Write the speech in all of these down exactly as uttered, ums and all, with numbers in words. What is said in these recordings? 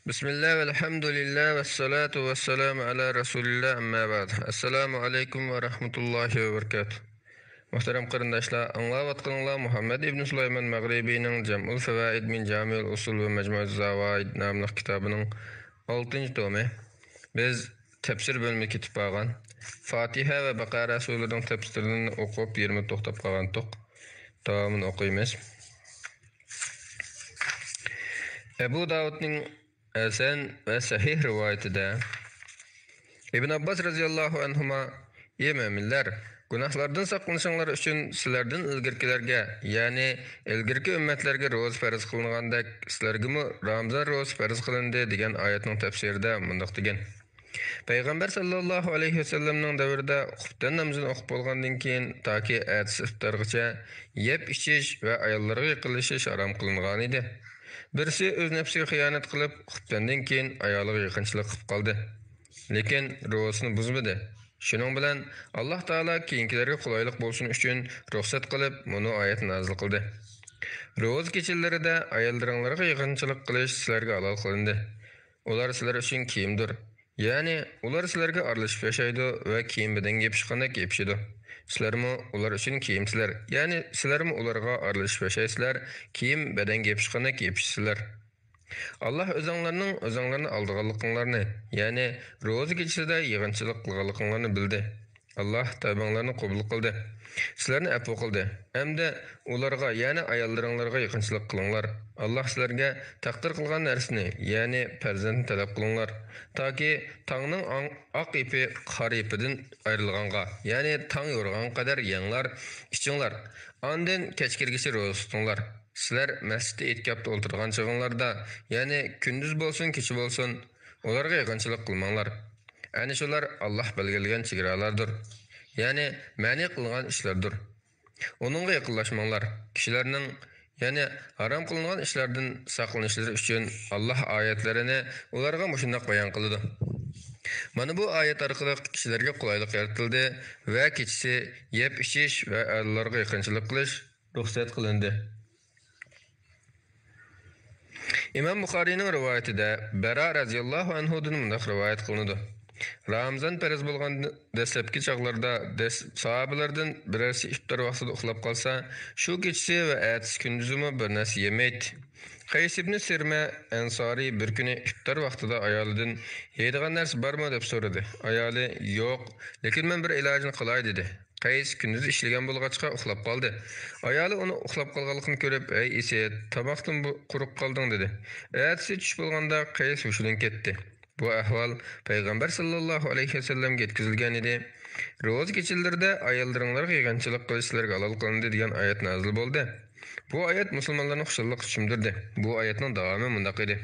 بىسمىللا، ۋەلھەمدۇلىللا، ۋەسسالاتۇ ۋەسسالامۇ ئەلا رەسۇلىللا، ئەمما بەئد. ئەسسالامۇ ئەلەيكۇم ۋە رەھمەتۇللاھى ۋە بەرىكاتۇھ. مۇھتەرەم قېرىنداشلار، ئاڭلاۋاتقىنىڭلار مۇھەممەد ئىبن سۇلايمان مەغرىبىنىڭ جەمئۇل فەۋائىد مىن جامىئۇل ئۇسۇل ۋە مەجمۇئۇز زاۋائىد ناملىق كىتابىنىڭ ئالتىنچى تومى. بىز تەپسىر بۆلۈمىگە كېتىپ بارغان فاتىھە ۋە بەقەرە سۈرىلىرىنىڭ تەپسىرىنى ئوقۇپ، يېرىمىدا توختاپ قالغانتۇق. داۋامىنى ئوقۇيمىز. ئەبۇ داۋۇدنىڭ ھەسەن ۋە سەھىھ رىۋايىتىدە ئىبن ئابباس رەزىياللاھۇ ئەنھۇما: ئى مۆمىنلەر، گۇناھلاردىن ساقلىنىشىڭلار ئۈچۈن سىلەردىن ئىلگىرىكىلەرگە، يەنى ئىلگىرىكى ئۈممەتلەرگە روزا پەرز قىلىنغاندەك، سىلەرگىمۇ رامىزان روزىسى پەرز قىلىندى، دېگەن ئايەتنىڭ تەپسىرىدە مۇنداق دېگەن: پەيغەمبەر ساللاللاھۇ ئەلەيھى ۋەسەللەمنىڭ دەۋرىدە خۇپتەن نامىزىنى ئوقۇپ بولغاندىن كېيىن تاكى ئەتىسى ئىپتارغىچە يەپ ئىچىش ۋە ئاياللارغا يېقىنلىشىش ھارام قىلىنغانىدى. بىرسى ئۆز نەپسىگە خىيانەت قىلىپ، خۇپتەندىن كېيىن ئايالىغا يېقىنچىلىق قىلىپ قالدى. لېكىن روزىسىنى بۇزمىدى. شۇنىڭ بىلەن ئاللاھ تائالا كېيىنكىلەرگە قولايلىق بولسۇن ئۈچۈن رۇخسەت قىلىپ، مۇنۇ ئايەتنى نازىل قىلدى: روزا كېچىلىرىدە ئاياللىرىڭلارغا يېقىنچىلىق قىلىش سىلەرگە ھالال قىلىندى. ئۇلار سىلەر ئۈچۈن كىيىمدۇر. يەنى ئۇلار سىلەرگە ئارىلىشىپ ياشايدۇ ۋە كىيىم بەدەنگە يېپىشقاندەك يېپىشىدۇ. سىلەرمۇ ئۇلار ئۈچۈن كىيىمسىلەر، يەنى سىلەرمۇ ئۇلارغا ئارىلىشىپ ياشايسىلەر، كىيىم بەدەنگە يېپىشقاندەك يېپىشىسىلەر. ئاللاھ ئۆزۈڭلارنىڭ ئۆزۈڭلارنى ئالدىغانلىقىڭلارنى، يەنى روزا كېچىسىدە يىغىنچىلىق قىلغانلىقىڭلارنى بىلدى. ئاللاھ تەۋبەڭلارنى قوبۇل قىلدى. سىلەرنى ئەپۇ قىلدى. ئەمدى ئۇلارغا، يەنى ئاياللىرىڭلارغا يېقىنچىلىق قىلىڭلار. ئاللاھ سىلەرگە تەقدىر قىلغان نەرسىنى، يەنى پەرزەنتنى تەلەپ قىلىڭلار. تاكى تاڭنىڭ ئاڭ-، ئاق يىپى قارا يىپىدىن ئايرىلغانغا، يەنى تاڭ يورۇغانغا قەدەر يەڭلار، ئىچىڭلار. ئاندىن كەچ كىرگىچە روزا تۇتۇڭلار. سىلەر مەسچىتتە ئېتىكاپتا ئولتۇرغان چېغىڭلاردا، يەنى كۈندۈز بولسۇن، كېچە بولسۇن، ئۇلارغا يېقىنچىلىق قىلماڭلار. ئەنە شۇلار ئاللاھ بەلگىلىگەن چېگرالاردۇر. يەنى مەنئى قىلغان ئىشلاردۇر. ئۇنىڭغا يېقىنلاشماڭلار. كىشىلەرنىڭ، يەنى ھارام قىلىنغان ئىشلاردىن ساقلىنىشلىرى ئۈچۈن ئاللاھ ئايەتلىرىنى ئۇلارغا مۇشۇنداق بايان قىلىدۇ. مانا بۇ ئايەت ئارقىلىق كىشىلەرگە قولايلىق يارىتىلدى ۋە كېچىسى يەپ ئىچىش ۋە ئاياللارغا يېقىنچىلىق قىلىش رۇخسەت قىلىندى. ئىمام بۇخارىينىڭ رىۋايىتىدە بەرا رەزىياللاھۇ ئەنھۇدىن مۇنداق رىۋايەت قىلىنىدۇ: رامىزان پەرز بولغان دەسلەپكى چاغلاردا دەس-، ساھابىلەردىن بىرەرسى ئىپتار ۋاقتىدا ئۇخلاپ قالسا، شۇ كېچىسى ۋە ئەتىسى كۈندۈزىمۇ بىر نەرسە يېمەيتتى. قەيس ئىبنى سىرمە ئەنسارىي بىر كۈنى ئىپتار ۋاقتىدا ئايالىدىن: يەيدىغان نەرسە بارمۇ؟ دەپ سورىدى. ئايالى: يوق، لېكىن مەن بىر ئىلاجنى قىلاي، دېدى. قەيس كۈندۈز ئىشلىگەن بولغاچقا ئۇخلاپ قالدى. ئايالى ئۇنىڭ ئۇخلاپ قالغانلىقىنى كۆرۈپ: ئەي ئىسىت، تاماقتىن بۇ-، قۇرۇق قالدىڭ، دېدى. ئەتىسى چۈش بولغاندا قەيس ھوشىدىن كەتتى. بۇ ئەھۋال پەيغەمبەر ساللاللاھۇ ئەلەيھى ۋەسەللەمگە يەتكۈزۈلگەن ئىدى. روزا كېچىلىرىدە ئاياللىرىڭلارغا يىغىنچىلىق قىلىش سىلەرگە ھالال قىلىندى، دېگەن ئايەت نازىل بولدى. بۇ ئايەت مۇسۇلمانلارنى خۇشاللىققا چۆمدۈردى. بۇ ئايەتنىڭ داۋامى مۇنداق ئىدى: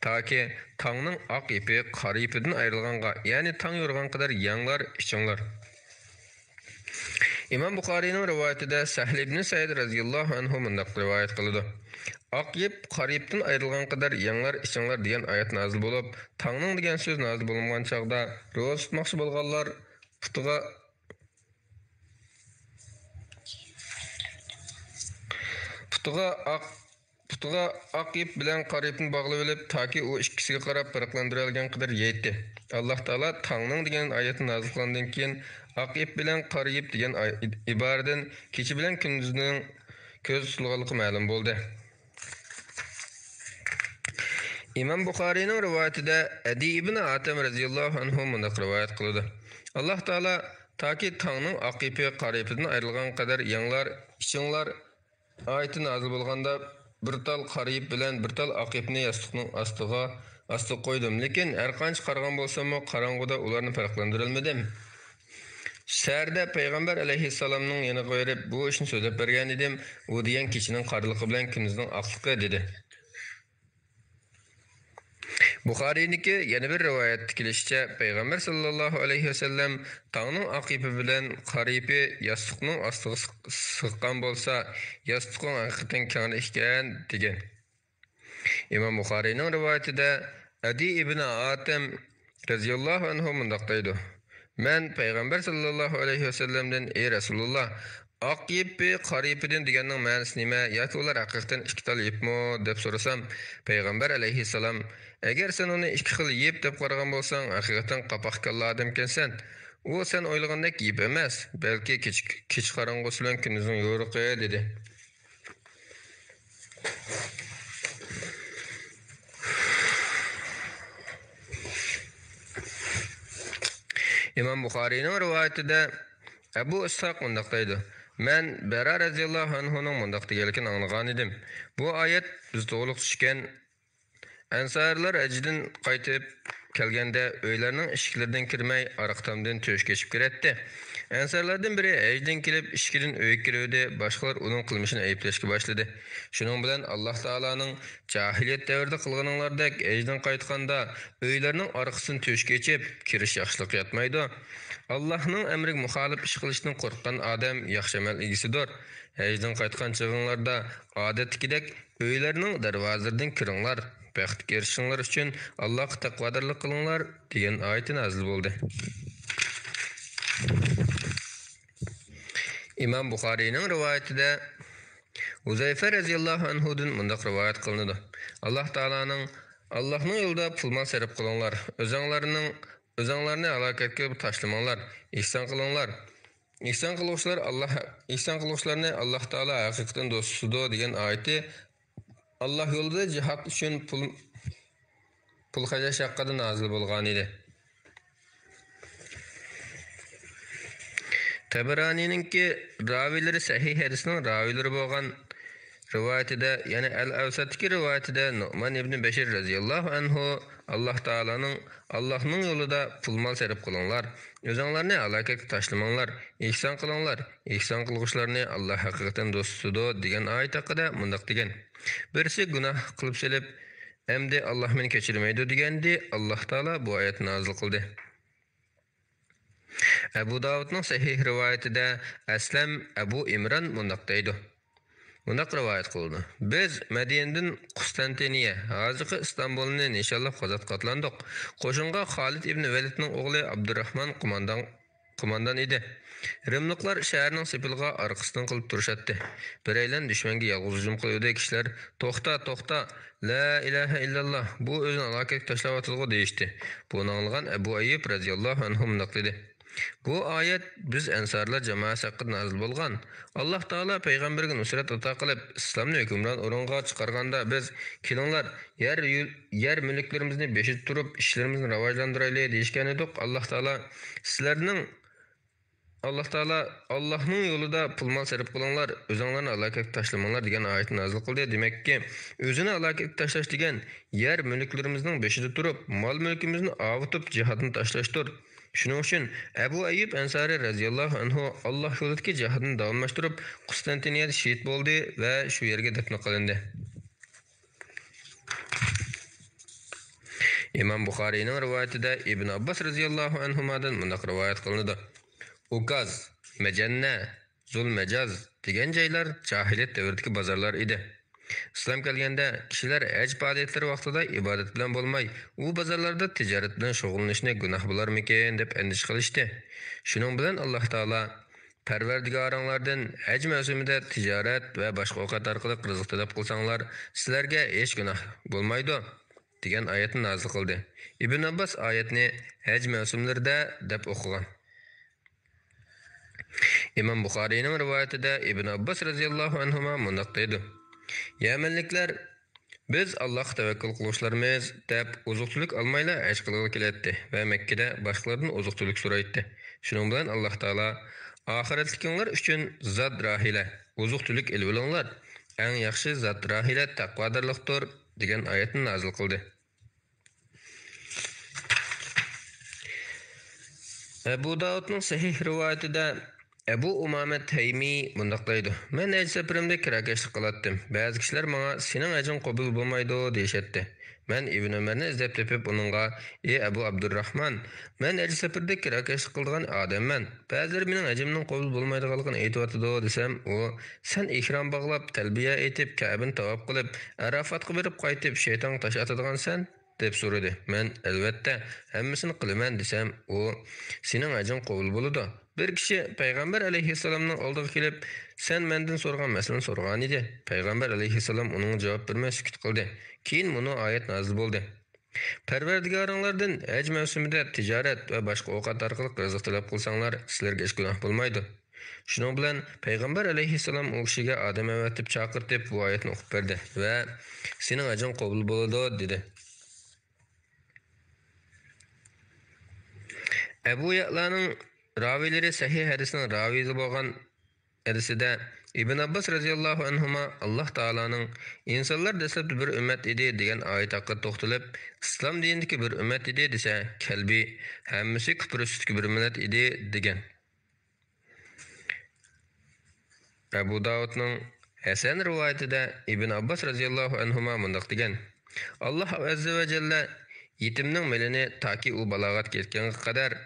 تاكى تاڭنىڭ ئاق يىپى قارا يىپىدىن ئايرىلغانغا، يەنى تاڭ يورۇغان قەدەر يەڭلار، ئىچىڭلار. ئىمام بۇخارىينىڭ رىۋايىتىدە سەھل ئىبنى سەئىد رەزىياللاھۇ ئەنھۇ مۇنداق رىۋايەت قىلىدۇ: ئاق يىپ قارا يىپتىن ئايرىلغان قەدەر يەڭلار، ئىچىڭلار، دېگەن ئايەت نازىل بولۇپ، تاڭنىڭ دېگەن سۆز نازىل بولمىغان چاغدا روزا تۇتماقچى بولغانلار پۇتىغا، پۇتىغا ئاق پۇتىغا ئاق يىپ بىلەن قارا يىپنى باغلىۋېلىپ، تاكى ئۇ ئىككىسىگە قاراپ پەرقلەندۈرەلىگەن قەدەر يەيتتى. ئاللاھ تائالا تاڭنىڭ دېگەن ئايەتنى نازىل قىلغاندىن كېيىن، ئاق يىپ بىلەن قارا يىپ دېگەن ئاي-، ئىبارىدىن كېچە بىلەن كۈندۈزنىڭ كۆزدە تۇتۇلغانلىقى مەلۇم بولدى. ئىمام بۇخارىينىڭ رىۋايىتىدە ئەدى ئىبنى ھاتەم رەزىياللاھۇ ئەنھۇ مۇنداق رىۋايەت قىلىدۇ: ئاللاھ تائالا تاكى تاڭنىڭ ئاق يىپى قارا يىپىدىن ئايرىلغان قەدەر يەڭلار، ئىچىڭلار، ئايىتى نازىل بولغاندا، بىر تال قارا يىپ بىلەن بىر تال ئاق يىپنى ياستۇقنىڭ ئاستىغا، ئاستىغا قويدۇم. لېكىن ھەرقانچە قارىغان بولساممۇ، قاراڭغۇدا ئۇلارنى پەرقلەندۈرەلمىدىم. سەھەردە پەيغەمبەر ئەلەيھىسسالامنىڭ يېنىغا بېرىپ، بۇ ئىشنى سۆزلەپ بەرگەن ئىدىم. ئۇ دېگەن كېچىنىڭ قارىلىقى بىلەن كۈندۈزنىڭ ئاقلىقى، دېدى. بۇخارىينىڭكى يەنە بىر رىۋايەتتە كېلىشىچە، پەيغەمبەر ساللاللاھۇ ئەلەيھى ۋەسەللەم تاڭنىڭ ئاق يىپى بىلەن قارا يىپى ياستۇقنىڭ ئاستىغا سىق-، سىغقان بولسا، ياستۇقۇڭ ھەقىقەتەن كەڭرى ئىكەن، دېگەن. ئىمام بۇخارىينىڭ رىۋايىتىدە ئەدى ئىبنى ھاتەم رەزىياللاھۇ ئەنھۇ مۇنداق دەيدۇ: مەن پەيغەمبەر ساللاللاھۇ ئەلەيھى ۋەسەللەمدىن: ئەي رەسۇلۇللا، «ئاق يىپى، قارا يىپىدىن دېگەننىڭ مەنىسى نېمە؟ ياكى ئۇلار ھەقىقەتەن ئىككى تال يىپمۇ؟» دەپ سورىسام، پەيغەمبەر ئەلەيھىسسالام، «ئەگەر سەن ئۇنى ئىككى خىل يىپ دەپ قارىغان بولساڭ، ھەقىقەتەن قاپاق كاللا ئادەمكەنسەن. ئۇ سەن ئويلىغاندەك يىپ ئەمەس، بەلكى كېچە، كېچە قاراڭغۇسى بىلەن كۈندۈزنىڭ يورۇقى» دېدى. ئىمام بۇخارىينىڭ رىۋايىتىدە ئەبۇ ئىسھاق مۇنداق دەيدۇ: مەن بەرا رەزىياللاھۇ ئەنھۇنىڭ مۇنداق دېگەنلىكىنى ئاڭلىغانىدىم، بۇ ئايەت بىز توغرۇلۇق چۈشكەن. ئەنسارىلار ھەجدىن قايتىپ كەلگەندە ئۆيلەرنىڭ ئىشىكلىرىدىن كىرمەي، ئارقا تامدىن تۆشۈككە ئېچىپ كىرەتتى. ئەنسارلاردىن بىرى ھەجدىن كېلىپ ئىشىكىدىن ئۆيگە كىرىۋىدى، باشقىلار ئۇنىڭ قىلمىشىنى ئەيىبلەشكە باشلىدى. شۇنىڭ بىلەن ئاللاھ تائالانىڭ جاھىلىيەت دەۋرىدە قىلغىنىڭلاردەك ھەجدىن قايتقاندا ئۆيلەرنىڭ ئارقىسىدىن تۆشۈككە ئېچىپ كىرىش ياخشىلىققا ياتمايدۇ. ئاللاھنىڭ ئەمرىگە مۇخالىپ ئىش قىلىشتىن قورققان ئادەم ياخشى ئەمەل ئىگىسىدۇر. ھەجدىن قايتقان چېغىڭلاردا ئادەتتىكىدەك ئۆيلەرنىڭ دەرۋازىلىرىدىن كىرىڭلار، بەختكە ئېرىشىشىڭلار ئۈچۈن ئاللاھقا تەقۋادارلىق قىلىڭلار، دېگەن ئايىتى نازىل بولدى. ئىمام بۇخارىينىڭ رىۋايىتىدە ھۇزەيفە رەزىياللاھۇ ئەنھۇدىن مۇنداق رىۋايەت قىلىنىدۇ: ئاللاھ تائالانىڭ، ئاللاھنىڭ يولىدا پۇل-مال سەرپ قىلىڭلار، ئۆزەڭلارنىڭ، ئۆزەڭلارنى ھالاكەتكە تاشلىماڭلار، ئېھسان قىلىڭلار. ئېھسان قىلغۇچىلار ئاللاھ، ئېھسان قىلغۇچىلارنى ئاللاھ تائالا ھەقىقەتەن دوست تۇتىدۇ، دېگەن ئايىتى ئاللاھ يولىدا جىھاد ئۈچۈن پۇل، پۇل خەجلەش ھەققىدە نازىل بولغانىدى. تەبەرانىنىڭكى راۋىلىرى سەھىھ ھەدىسنىڭ راۋىلىرى بولغان رىۋايىتىدە، يەنى ئەل ئەۋسەتتىكى رىۋايىتىدە نۇئمان ئىبنى بەشىر رەزىياللاھۇ ئەنھۇ، ئاللاھ تائالانىڭ، ئاللاھنىڭ يولىدا پۇل-مال سەرپ قىلىڭلار، ئۆزەڭلارنى ھالاكەتكە تاشلىماڭلار، ئېھسان قىلىڭلار، ئېھسان قىلغۇچىلارنى ئاللاھ ھەقىقەتەن دوست تۇتىدۇ، دېگەن ئايەت ھەققىدە مۇنداق دېگەن: بىرسى گۇناھ قىلىپ سېلىپ، ئەمدى ئاللاھ مېنى كەچۈرمەيدۇ دېگەنىدى، ئاللاھ تائالا بۇ ئايەتنى نازىل قىلدى. ئەبۇ داۋۇدنىڭ سەھىھ رىۋايىتىدە ئەسلەم ئەبۇ ئىمران مۇنداق دەيدۇ، مۇنداق رىۋايەت قىلىدۇ: بىز مەدىنىدىن قۇستەنتىنىيە، ھازىرقى ئىستانبۇلنى نىشانلاپ غازاتقا ئاتلاندۇق. قوشۇنغا خالىد ئىبنى ۋەلىدنىڭ ئوغلى ئابدۇرراھمان قوماندان، قوماندان ئىدى. رىملىقلار شەھەرنىڭ سېپىلىغا ئارقىسىدىن قىلىپ تۇرۇشاتتى. بىرەيلەن دۈشمەنگە يالغۇز ھۇجۇم قىلىۋىدى، كىشىلەر: توختا، توختا! لا ئىلاھە ئىللاللا، بۇ ئۆزىنى ھالاكەتكە تاشلاۋاتىدىغۇ، دېيىشتى. بۇنى ئاڭلىغان ئەبۇ ئەييۇب رەزىياللاھۇ ئەنھۇ مۇنداق دېدى: بۇ ئايەت بىز ئەنسارلار جامائەسى ھەققىدە نازىل بولغان. ئاللاھ تائالا پەيغەمبىرىگە نۇسرەت ئاتا قىلىپ، ئىسلامنى ھۆكۈمران ئورۇنغا چىقارغاندا، بىز، كېلىڭلار، يەر، يەر مۈلۈكلىرىمىزنى بېشىدا تۇرۇپ، ئىشلىرىمىزنى راۋاجلاندۇرايلى، دېيىشكەنىدۇق. ئاللاھ تائالا سىلەرنىڭ، ئاللاھ تائالا ئاللاھنىڭ يولىدا پۇل-مال سەرپ قىلىڭلار، ئۆزۈڭلارنى ھالاكەتكە تاشلىماڭلار، دېگەن ئايەتنى نازىل قىلدى. دېمەككى، ئۆزىنى ھالاكەتكە تاشلاش دېگەن يەر مۈلۈكلىرىمىزنىڭ بېشىدا تۇرۇپ، مال-مۈلكىمىزنى ئاۋۇتۇپ، جىھادنى تاشلاشتۇر. شۇنىڭ ئۈچۈن ئەبۇ ئەييۇب ئەنسارى رەزىياللاھۇ ئەنھۇ ئاللاھ يولىدىكى جىھادنى داۋاملاشتۇرۇپ، قۇستەنتىنىيەدە شېھىت بولدى ۋە شۇ يەرگە دەپنە قىلىندى. ئىمام بۇخارىينىڭ رىۋايىتىدە ئىبن ئابباس رەزىياللاھۇ ئەنھۇمادىن مۇنداق رىۋايەت قىلىنىدۇ: ئۇكاز، مەجەننە، زۇلمەجاز دېگەن جايلار جاھىلىيەت دەۋرىدىكى بازارلار ئىدى. ئىسلام كەلگەندە، كىشىلەر ھەج پائالىيەتلىرى ۋاقتىدا ئىبادەت بىلەن بولماي، ئۇ بازارلاردا تىجارەت بىلەن شۇغۇللىنىشنى گۇناھ بولارمىكىن دەپ ئەندىشە قىلىشتى. شۇنىڭ بىلەن ئاللاھ تائالا، پەرۋەردىگارىڭلاردىن ھەج مەۋسۇمىدە تىجارەت ۋە باشقا ئوقەت ئارقىلىق رىزىق تەلەپ قىلساڭلار، سىلەرگە ھېچ گۇناھ بولمايدۇ، دېگەن ئايەتنى نازىل قىلدى. ئىبن ئابباس ئايەتنى ھەج مەۋسۇملىرىدە دەپ ئوقۇغان. ئىمام بۇخارىينىڭ رىۋايىتىدە ئىبن ئابباس رەزىياللاھۇ ئەنھۇما مۇنداق دەيدۇ: يەمەنلىكلەر، بىز ئاللاھقا تەۋەككۈل قىلغۇچىلارمىز، دەپ ئوزۇق-تۈلۈك ئالمايلا ھەج قىلغىلى كېلەتتى ۋە مەككىدە باشقىلاردىن ئوزۇق-تۈلۈك سورايتتى. شۇنىڭ بىلەن ئاللاھ تائالا، ئاخىرەتلىكىڭلار ئۈچۈن زاد راھىلە، ئوزۇق-تۈلۈك ئېلىۋېلىڭلار، ئەڭ ياخشى زاد راھىلە تەقۋادارلىقتۇر، دېگەن ئايەتنى نازىل قىلدى. ئەبۇ داۋۇدنىڭ سەھىھ رىۋايىتىدە ئەبۇ ئۇمامە تەيمى مۇنداق دەيدۇ: مەن ھەج سەپىرىمدە كىراكەشلىك قىلاتتىم. بەزى كىشىلەر ماڭا: سېنىڭ ھەجىڭ قوبۇل بولمايدۇ، دېيىشەتتى. مەن ئىبن ئۆمەرنى ئىزدەپ تېپىپ، ئۇنىڭغا: ئى ئەبۇ ئابدۇرراھمان، مەن ھەج سەپىرىدە كىراكەشلىك قىلىدىغان ئادەممەن. بەزىلىرى مېنىڭ ھەجىمنىڭ قوبۇل بولمايدىغانلىقىنى ئېيتىۋاتىدۇ، دېسەم، ئۇ: سەن ئېھرام باغلاپ، تەلبىيە ئېيتىپ، كەبىنى تاۋاپ قىلىپ، ئەرەفاتقا بېرىپ قايتىپ، شەيتانغا تاش ئاتىدىغانسەن، دەپ سورىدى. مەن: ئەلۋەتتە، ھەممىسىنى قىلىمەن، دېسەم، ئۇ: سېنىڭ ھەجىڭ قوبۇل بولىدۇ. بىر كىشى پەيغەمبەر ئەلەيھىسسالامنىڭ ئالدىغا كېلىپ، سەن مەندىن سورىغان مەسىلىنى سورىغانىدى. پەيغەمبەر ئەلەيھىسسالام ئۇنىڭغا جاۋاب بەرمەي سۈكۈت قىلدى. كېيىن مۇنۇ ئايەت نازىل بولدى. پەرۋەردىگارىڭلاردىن ھەج مەۋسۇمىدە تىجارەت ۋە باشقا ئوقەت ئارقىلىق رىزىق تەلەپ قىلساڭلار، سىلەرگە ھېچ گۇناھ بولمايدۇ. شۇنىڭ بىلەن پەيغەمبەر ئەلەيھىسسالام ئۇ كىشىگە ئادەم ئەۋەتىپ چاقىرتىپ، بۇ ئايەتنى ئوقۇپ بەردى ۋە سېنىڭ ھەجىڭ قوبۇل بولىدۇ، دېدى. ئەبۇ يەئلانىڭ راۋىيلىرى سەھىھ ھەدىسنىڭ راۋىيسى بولغان ھەدىسىدە ئىبن ئابباس رەزىياللاھۇ ئەنھۇما ئاللاھ تائالانىڭ «ئىنسانلار دەسلەپتە بىر ئۈممەت ئىدى» دېگەن ئايەت ھەققىدە توختىلىپ، «ئىسلام دىنىدىكى بىر ئۈممەت ئىدى» دېسە، كەلبى «ھەممىسى كۇپۇر ئۈستىدىكى بىر مىللەت ئىدى» دېگەن. ئەبۇ داۋۇدنىڭ ھەسەن رىۋايىتىدە ئىبن ئابباس رەزىياللاھۇ ئەنھۇما مۇنداق دېگەن: «ئاللاھ ئەززە ۋە جەللە يېتىمنىڭ مېلىنى تاكى ئۇ بالاغەتكە يەتكەنگە قەدەر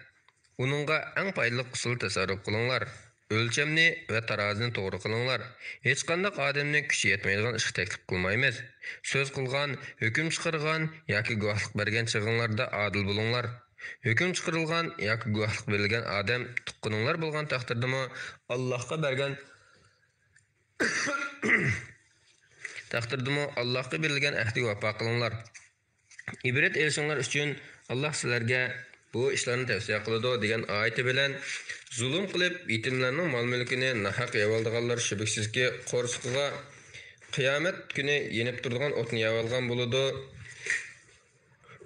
ئۇنىڭغا ئەڭ پايدىلىق ئۇسۇل تەسەررۇپ قىلىڭلار. ئۆلچەمنى ۋە تارازىنى توغرا قىلىڭلار. ھېچقانداق ئادەمنى كۈچى يەتمەيدىغان ئىشقا تەكلىپ قىلمايمىز. سۆز قىلغان، ھۆكۈم چىقارغان ياكى گۇۋاھلىق بەرگەن چېغىڭلاردا ئادىل بولۇڭلار. ھۆكۈم چىقىرىلغان ياكى گۇۋاھلىق بېرىلگەن ئادەم تۇغقىنىڭلار بولغان تەقدىردىمۇ، ئاللاھقا بەرگەن تەقدىردىمۇ، ئاللاھقا بېرىلگەن ئەھدىگە ۋاپا قىلىڭلار. ئىبرەت ئېلىشىڭلار ئۈچۈن ئاللاھ سىلەرگە بۇ ئىشلارنى تەۋسىيە قىلىدۇ» دېگەن ئايىتى بىلەن زۇلۇم قىلىپ، يېتىملەرنىڭ مال-مۈلكىنى ناھەق يەۋالىدىغانلار شۈبھىسىزكى، قورسىقىغا قىيامەت كۈنى يېنىپ تۇرىدىغان ئوتنى يەۋالغان بولىدۇ.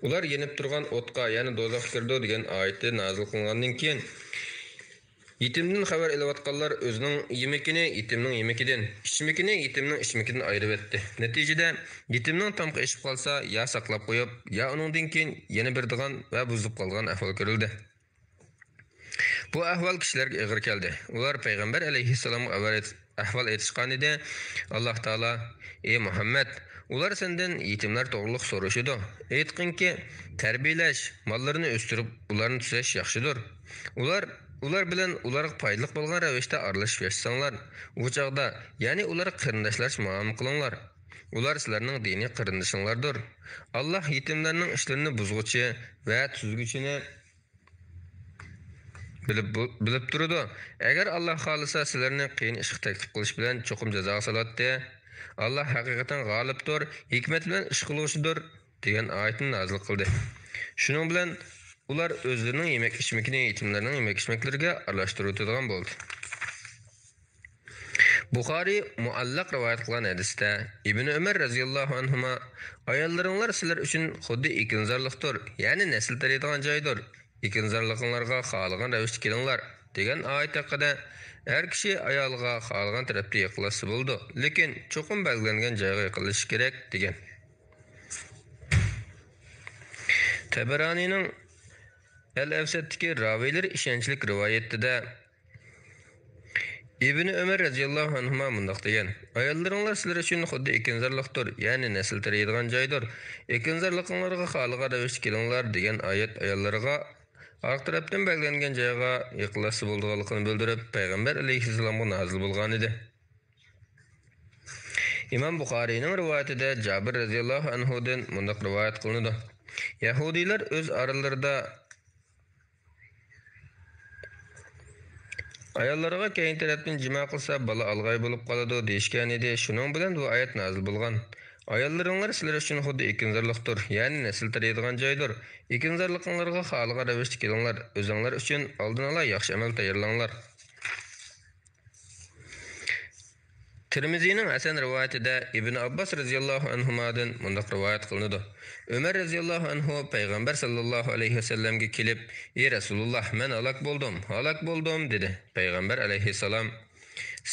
ئۇلار يېنىپ تۇرغان ئوتقا، يەنى دوزاخقا كىرىدۇ دېگەن ئايىتى نازىل قىلىنغاندىن كېيىن، يېتىمدىن خەۋەر ئېلىۋاتقانلار ئۆزىنىڭ يېمىكىنى يېتىمنىڭ يېمىكىدىن، ئىچمىكىنى يېتىمنىڭ ئىچمىكىدىن ئايرىۋەتتى. نەتىجىدە، يېتىمنىڭ تامىقى ئېشىپ قالسا، يا ساقلاپ قويۇپ، يا ئۇنىڭدىن كېيىن يەنە بېرىدىغان ۋە بۇزۇلۇپ قالىدىغان ئەھۋال كۆرۈلدى. بۇ ئەھۋال كىشىلەرگە ئېغىر كەلدى. ئۇلار پەيغەمبەر ئەلەيھىسسالامغا ئەۋەر-، ئەھۋال ئېيتىشقانىدى. ئاللاھ تائالا: «ئەي مۇھەممەد، ئۇلار سەندىن يېتىملەر توغرۇلۇق سورىشىدۇ. ئېيتقىنكى، تەربىيەلەش، ماللىرىنى ئۆستۈرۈپ، ئۇلارنى تۈزەش ياخشىدۇر. ئۇلار، ئۇلار بىلەن ئۇلارغا پايدىلىق بولغان رەۋىشتە ئارىلىشىپ ياشىساڭلار، ئۇ چاغدا، يەنى ئۇلار قېرىنداشلارچە مۇئامىلە قىلىڭلار. ئۇلار سىلەرنىڭ دىنىي قېرىندىشىڭلاردۇر. ئاللاھ يېتىملەرنىڭ ئىشلىرىنى بۇزغۇچى ۋە تۈزگۈچىنى بىلىپ، بىلىپ تۇرىدۇ. ئەگەر ئاللاھ خالىسا، سىلەرنى قىيىن ئىشقا تەكلىپ قىلىش بىلەن چوقۇم جازاغا سالاتتى. ئاللاھ ھەقىقەتەن غالىبتۇر، ھېكمەت بىلەن ئىش قىلغۇچىدۇر» دېگەن ئايەتنى نازىل قىلدى. شۇنىڭ بىلەن ئۇلار ئۆزلىرىنىڭ يېمەك-ئىچمىكىنى يېتىملەرنىڭ يېمەك-ئىچمەكلىرىگە ئارىلاشتۇرۇۋېتىدىغان بولدى. بۇخارىي مۇئەللەق رىۋايەت قىلغان ھەدىستە، ئىبنى ئۆمەر رەزىياللاھۇ ئەنھۇما، «ئاياللىرىڭلار سىلەر ئۈچۈن خۇددى ئېكىنزارلىقتۇر، يەنى نەسىل تېرىيدىغان جايدۇر. ئېكىنزارلىقىڭلارغا خالىغان رەۋىشتە كېلىڭلار» دېگەن ئايەت ھەققىدە، «ھەر كىشى ئايالىغا خالىغان تەرەپتە يېقىنلاشسا بولىدۇ، لېكىن چوقۇم بەلگىلەنگەن جايغا يېقىنلىشىشى كېرەك» دېگەن. تەبەرانىينىڭ ئەل-ئەۋسەتتىكى راۋىيلىرى ئىشەنچلىك رىۋايىتىدە، ئىبنى ئۆمەر رەزىياللاھۇ ئەنھۇما مۇنداق دېگەن: «ئاياللىرىڭلار سىلەر ئۈچۈن خۇددى ئېكىنزارلىقتۇر، يەنى نەسىل تېرىيدىغان جايدۇر. ئېكىنزارلىقىڭلارغا خالىغان رەۋىشتە كېلىڭلار» دېگەن ئايەت ئاياللىرىغا ئارقا تەرەپتىن بەلگىلەنگەن جايغا يېقىنلاشسا بولىدىغانلىقىنى بىلدۈرۈپ، پەيغەمبەر ئەلەيھىسسالامغا نازىل بولغانىدى. ئىمام بۇخارىينىڭ رىۋايىتىدە جابىر رەزىياللاھۇ ئەنھۇدىن مۇنداق رىۋايەت قىلىنىدۇ: يەھۇدىيلار ئۆز ئارىلىرىدا ئاياللىرىغا كەينى تەرەپتىن جىما قىلسا، بالا ئالغاي بولۇپ قالىدۇ، دېيىشكەنىدى. شۇنىڭ بىلەن بۇ ئايەت نازىل بولغان: «ئاياللىرىڭلار سىلەر ئۈچۈن خۇددى ئېكىنزارلىقتۇر، يەنى نەسىل تېرىيدىغان جايدۇر. ئېكىنزارلىقىڭلارغا خالىغان رەۋىشتە كېلىڭلار، ئۆزۈڭلار ئۈچۈن ئالدىن ئالا ياخشى ئەمەل تەييارلاڭلار.» تىرمىزىنىڭ ھەسەن رىۋايىتىدە ئىبن ئابباس رەزىياللاھۇ ئەنھۇمادىن مۇنداق رىۋايەت قىلىنىدۇ: ئۆمەر رەزىياللاھۇ ئەنھۇ پەيغەمبەر ساللاللاھۇ ئەلەيھى ۋەسەللەمگە كېلىپ، ئى رەسۇلۇللاھ، مەن ھالاك بولدۇم، ھالاك بولدۇم، دېدى. پەيغەمبەر ئەلەيھىسسالام،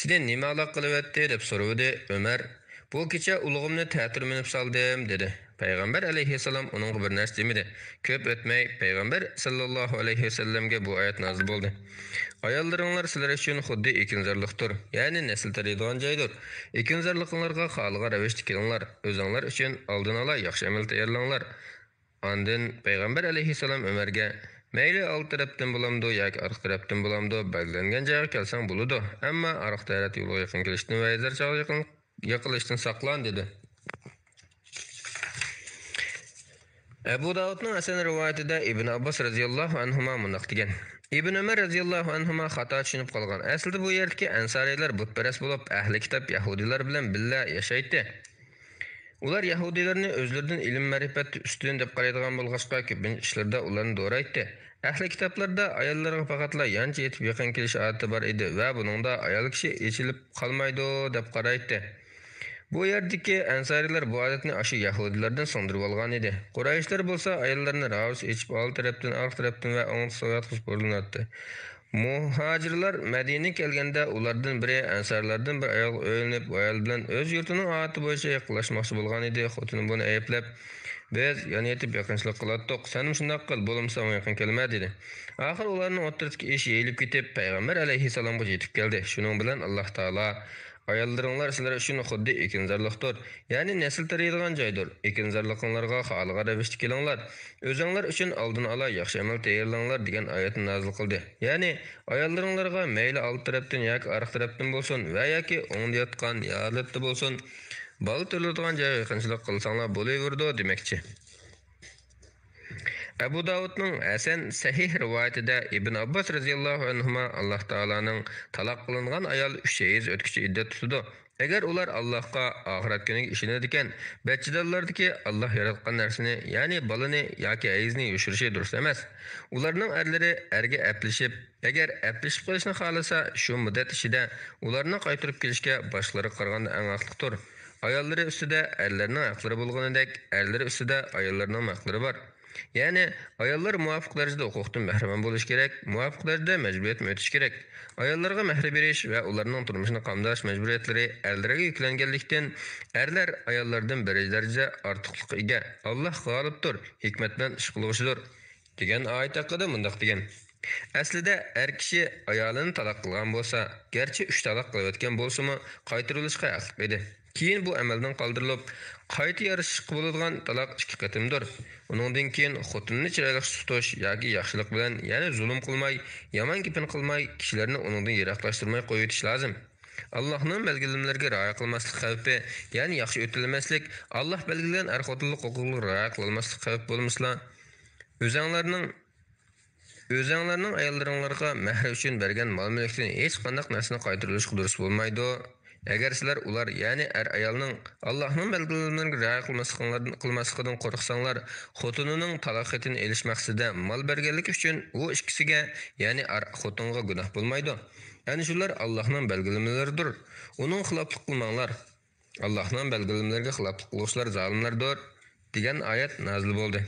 سېنى نېمە ھالاك قىلىۋەتتى؟ دەپ سورىۋىدى. ئۆمەر، بۇ كېچە ئۇلۇغۇمنى تەتۈر مىنىپ سالدىم، دېدى. پەيغەمبەر ئەلەيھىسسالام ئۇنىڭغا بىر نەرسە دېمىدى. كۆپ ئۆتمەي، پەيغەمبەر ساللاللاھۇ ئەلەيھى ۋەسەللەمگە بۇ ئايەت نازىل بولدى: ئاياللىرىڭلار سىلەر ئۈچۈن خۇددى ئېكىنزارلىقتۇر، يەنى نەسىل تېرىيدىغان جايدۇر. ئېكىنزارلىقىڭلارغا خالىغان رەۋىشتە كېلىڭلار، ئۆزۈڭلار ئۈچۈن ئالدىن ئالا ياخشى ئەمەل تەييارلاڭلار. ئاندىن پەيغەمبەر ئەلەيھىسسالام ئۆمەرگە، مەيلى ئالدى تەرەپتىن بولامدۇ ياكى ئارقا تەرەپتىن بولامدۇ، بەلگىلەنگەن جايغا كەلسەڭ بولىدۇ، ئەمما ئارقا تەرەت يولىغا يېقىن كېلىشتىن ۋە ھەزەر چاغدا يېقىن يىقىلىشتىن ساقلان، دېدى. ئەبۇ داۋۇدنىڭ ھەسەن رىۋايىتىدە ئىبن ئابباس رەزىياللاھۇ ئەنھۇما مۇنداق دېگەن: ئىبن ئۆمەر رەزىياللاھۇ ئەنھۇما خاتا چۈشىنىپ قالغان. ئەسلىدە بۇ يەردىكى ئەنسارىيلار بۇتپەرەس بولۇپ، ئەھلى كىتاب يەھۇدىيلار بىلەن بىللە ياشايتتى. ئۇلار يەھۇدىيلارنى ئۆزلىرىدىن ئىلىم-مەرىپەتتە ئۈستۈن دەپ قارايدىغان بولغاچقا، كۆپىنچە ئىشلىرىدا ئۇلارنى دورايتتى. ئەھلى كىتابلاردا ئاياللىرىغا پەقەتلا يانچە يېتىپ يېقىن كېلىش ئادىتى بار ئىدى ۋە بۇنىڭدا ئايال كىشى ئېچىلىپ قالمايدۇ دەپ قارايتتى. بۇ يەردىكى ئەنسارىيلار بۇ ئادەتنى ئاشۇ يەھۇدىيلاردىن سىڭدۈرۈۋالغان ئىدى. قۇرەيشلار بولسا ئاياللىرىنى راۋۇرۇس ئېچىپ، ئالدى تەرەپتىن، ئارقا تەرەپتىن ۋە ئوڭدا ساۋاققا سۈپۈرۈلۈنەتتى. مۇھاجىرلار مەدىنىگە كەلگەندە، ئۇلاردىن بىرى ئەنسارلاردىن بىر ئايالغا ئۆيلىنىپ، ئۇ ئايال بىلەن ئۆز يۇرتىنىڭ ئادىتى بويىچە يېقىنلاشماقچى بولغان ئىدى. خوتۇنى بۇنى ئەيىبلەپ، «بىز يان يېتىپ يېقىنچىلىق قىلاتتۇق، سەنمۇ شۇنداق قىل، بولمىسا ساڭا يېقىن كەلمە» دېدى. ئاخىر ئۇلارنىڭ ئوتتۇرىسىدىكى ئىش يېيىلىپ كېتىپ، پەيغەمبەر ئەلەيھىسسالامغىچە يېتىپ كەلدى. شۇنىڭ بىلەن ئاللاھ تائالا «ئاياللىرىڭلار سىلەر ئۈچۈن خۇددى ئېكىنزارلىقتۇر، يەنى نەسىل تېرىيدىغان جايدۇر. ئېكىنزارلىقىڭلارغا خالىغان رەۋىشتە كېلىڭلار، ئۆزۈڭلار ئۈچۈن ئالدىن ئالا ياخشى ئەمەل تەييارلاڭلار» دېگەن ئايەتنى نازىل قىلدى. يەنى ئاياللىرىڭلارغا مەيلى ئالدى تەرەپتىن ياكى ئارقا تەرەپتىن بولسۇن ۋە ياكى ئوڭدا ياتقان ھالەتتە بولسۇن، بالا تۇرىدىغان جايغا يېقىنچىلىق قىلساڭلار بولۇۋېرىدۇ دېمەكچى. ئەبۇ داۋۇدنىڭ ھەسەن سەھىھ رىۋايىتىدە ئىبن ئابباس رەزىياللاھۇ ئەنھۇما، ئاللاھ تائالانىڭ، تالاق قىلىنغان ئايال ئۈچ ھەيز ئۆتكۈچە ئىددەت تۇتىدۇ. ئەگەر ئۇلار ئاللاھقا، ئاخىرەت كۈنىگە ئىشىنىدىكەن، بەچچىدانلاردىكى ئاللاھ ياراتقان نەرسىنى، يەنى بالىنى ياكى ھەيزنى يوشۇرۇشى دۇرۇس ئەمەس. ئۇلارنىڭ ئەرلىرى ئەرگە ئەپلىشىپ، ئەگەر ئەپلىشىپ قېلىشنى خالىسا، شۇ مۇددەت ئىچىدە ئۇلارنى قايتۇرۇپ كېلىشكە باشقىلارغا قارىغاندا ئەڭ ھەقلىقتۇر. ئاياللىرى ئۈستىدە ئەرلەرنىڭ ھەقلىرى بولغىنىدەك، ئەرلىرى ئۈستىدە ئاياللىرىنىڭ ھەقلىرى بار. يەنى، ئاياللار مۇۋاپىق دەرىجىدە ھوقۇقتىن بەھرىمەن بولۇشى كېرەك، مۇۋاپىق دەرىجىدە مەجبۇرىيەتتىن ئۆتۈشى كېرەك. ئاياللارغا مەھرى بېرىش ۋە ئۇلارنىڭ تۇرمۇشىنى قامداش مەجبۇرىيەتلىرى ئەرلەرگە يۈكلەنگەنلىكتىن، ئەرلەر ئاياللاردىن بىرىنچى دەرىجىدە ئارتۇقلۇققا ئىگە. ئاللاھ غالىبتۇر، ھېكمەت بىلەن ئىش قىلغۇچىدۇر. دېگەن ئايەت ھەققىدە مۇنداق دېگەن: ئەسلىدە ئەر كىشى ئايالىنى تالاق قىلغان بولسا، گەرچە ئۈچ تالاق قىلىۋەتكەن بولسىمۇ، قايتۇرۇلۇشقا ھەقلىق ئىدى. كېيىن بۇ ئەمەلدىن قالدۇرۇلۇپ، قايتا يارىشىشقا بولىدىغان تالاق ئىككى قېتىمدۇر. ئۇنىڭدىن كېيىن خوتۇنىنى چىرايلىقچە تۇتۇش ياكى ياخشىلىق بىلەن، يەنى زۇلۇم قىلماي، يامان گېپىنى قىلماي، كىشىلەرنى ئۇنىڭدىن يىراقلاشتۇرماي قويۇۋېتىش لازىم. ئاللاھنىڭ بەلگىلىمىلىرىگە رىئايە قىلماسلىق خەۋپى، يەنى ياخشى ئۆتۈلمەسلىك، ئاللاھ بەلگىلىگەن ئەر-خوتۇنلۇق ھوقۇقلىرىغا رىئايە قىلالماسلىق خەۋپى بولمىسىلا، ئۆزەڭلارنىڭ، ئۆزەڭلارنىڭ ئاياللىرىڭلارغا مەھرى ئۈچۈن بەرگەن مال-مۈلۈكتىن ھېچقانداق نەرسىنى قايتۇرۇۋېلىشقا دۇرۇس بولمايدۇ. ئەگەر سىلەر ئۇلار، يەنى ئەر-ئايالنىڭ ئاللاھنىڭ بەلگىلىمىلىرىگە رىئايە قىلماسلىقىڭلاردىن، قىلماسلىقىدىن قورقساڭلار، خوتۇنىنىڭ تالاق خېتىنى ئېلىش مەقسىتىدە مال بەرگەنلىكى ئۈچۈن ئۇ ئىككىسىگە، يەنى ئەر-خوتۇنغا گۇناھ بولمايدۇ. يەنى شۇلار ئاللاھنىڭ بەلگىلىمىلىرىدۇر. ئۇنىڭغا خىلاپلىق قىلماڭلار. ئاللاھنىڭ بەلگىلىمىلىرىگە خىلاپلىق قىلغۇچىلار زالىملاردۇر، دېگەن ئايەت نازىل بولدى.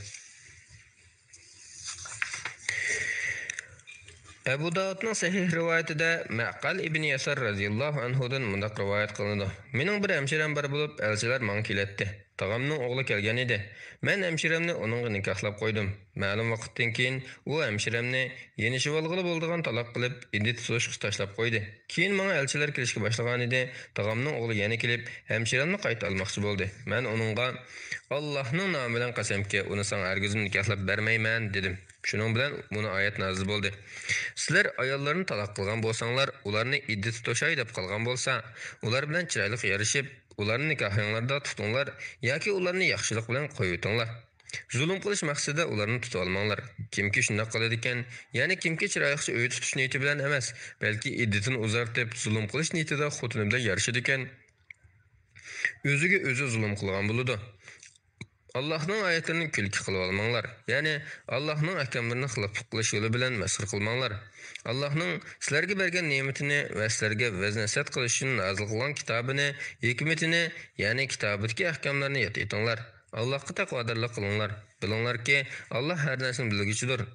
ئەبۇ داۋۇدنىڭ سەھىھ رىۋايىتىدە مەقەل ئىبنى يەسار رەزىياللاھۇ ئەنھۇدىن مۇنداق رىۋايەت قىلىنىدۇ: مېنىڭ بىر ھەمشىرەم بار بولۇپ، ئەلچىلەر ماڭا كېلەتتى. تاغامنىڭ ئوغلى كەلگەن ئىدى. مەن ھەمشىرەمنى ئۇنىڭغا نىكاھلاپ قويدۇم. مەلۇم ۋاقىتتىن كېيىن ئۇ ھەمشىرەمنى يېنىشىۋالغىلى بولىدىغان تالاق قىلىپ، ئىددىتى توشقۇچە تاشلاپ قويدى. كېيىن ماڭا ئەلچىلەر كېلىشكە باشلىغانىدى، تاغامنىڭ ئوغلى يەنە كېلىپ، ھەمشىرەمنى قايتا ئالماقچى بولدى. مەن ئۇنىڭغا، «ئاللاھنىڭ نامى بىلەن قەسەمكى، ئۇنى ساڭا ھەرگىزمۇ نىكاھلاپ بەرمەيمەن» دېدىم. شۇنىڭ بىلەن مۇنۇ ئايەت نازىل بولدى: سىلەر ئاياللارنى تالاق قىلغان بولساڭلار، ئۇلارنى ئىددىتى توشاي دەپ قالغان بولسا، ئۇلار بىلەن چىرايلىق يارىشىپ، ئۇلارنى نىكاھىڭلاردا تۇتۇڭلار ياكى ئۇلارنى ياخشىلىق بىلەن قويۇۋېتىڭلار. زۇلۇم قىلىش مەقسىتىدە ئۇلارنى تۇتۇۋالماڭلار. كىمكى شۇنداق قىلىدىكەن، يەنى كىمكى چىرايلىقچە ئۆي تۇتۇش نىيىتى بىلەن ئەمەس، بەلكى ئىددىتىنى ئۇزارتىپ، زۇلۇم قىلىش نىيىتىدە خوتۇنى بىلەن يارىشىدىكەن، ئۆزىگە ئۆزى زۇلۇم قىلغان بولىدۇ. ئاللاھنىڭ ئايەتلىرىنى كۈلكە قىلىۋالماڭلار. يەنى ئاللاھنىڭ ئەھكاملىرىنى خىلاپلىق قىلىش يولى بىلەن مەسخىرە قىلماڭلار. ئاللاھنىڭ سىلەرگە بەرگەن نېمىتىنى ۋە سىلەرگە ۋەز-نەسىھەت قىلىش ئۈچۈن نازىل قىلغان كىتابىنى، ھېكمىتىنى، يەنى كىتابىدىكى ئەھكاملارنى ياد ئېتىڭلار. ئاللاھقا تەقۋادارلىق قىلىڭلار. بىلىڭلاركى، ئاللاھ ھەر نەرسىنى بىلگۈچىدۇر.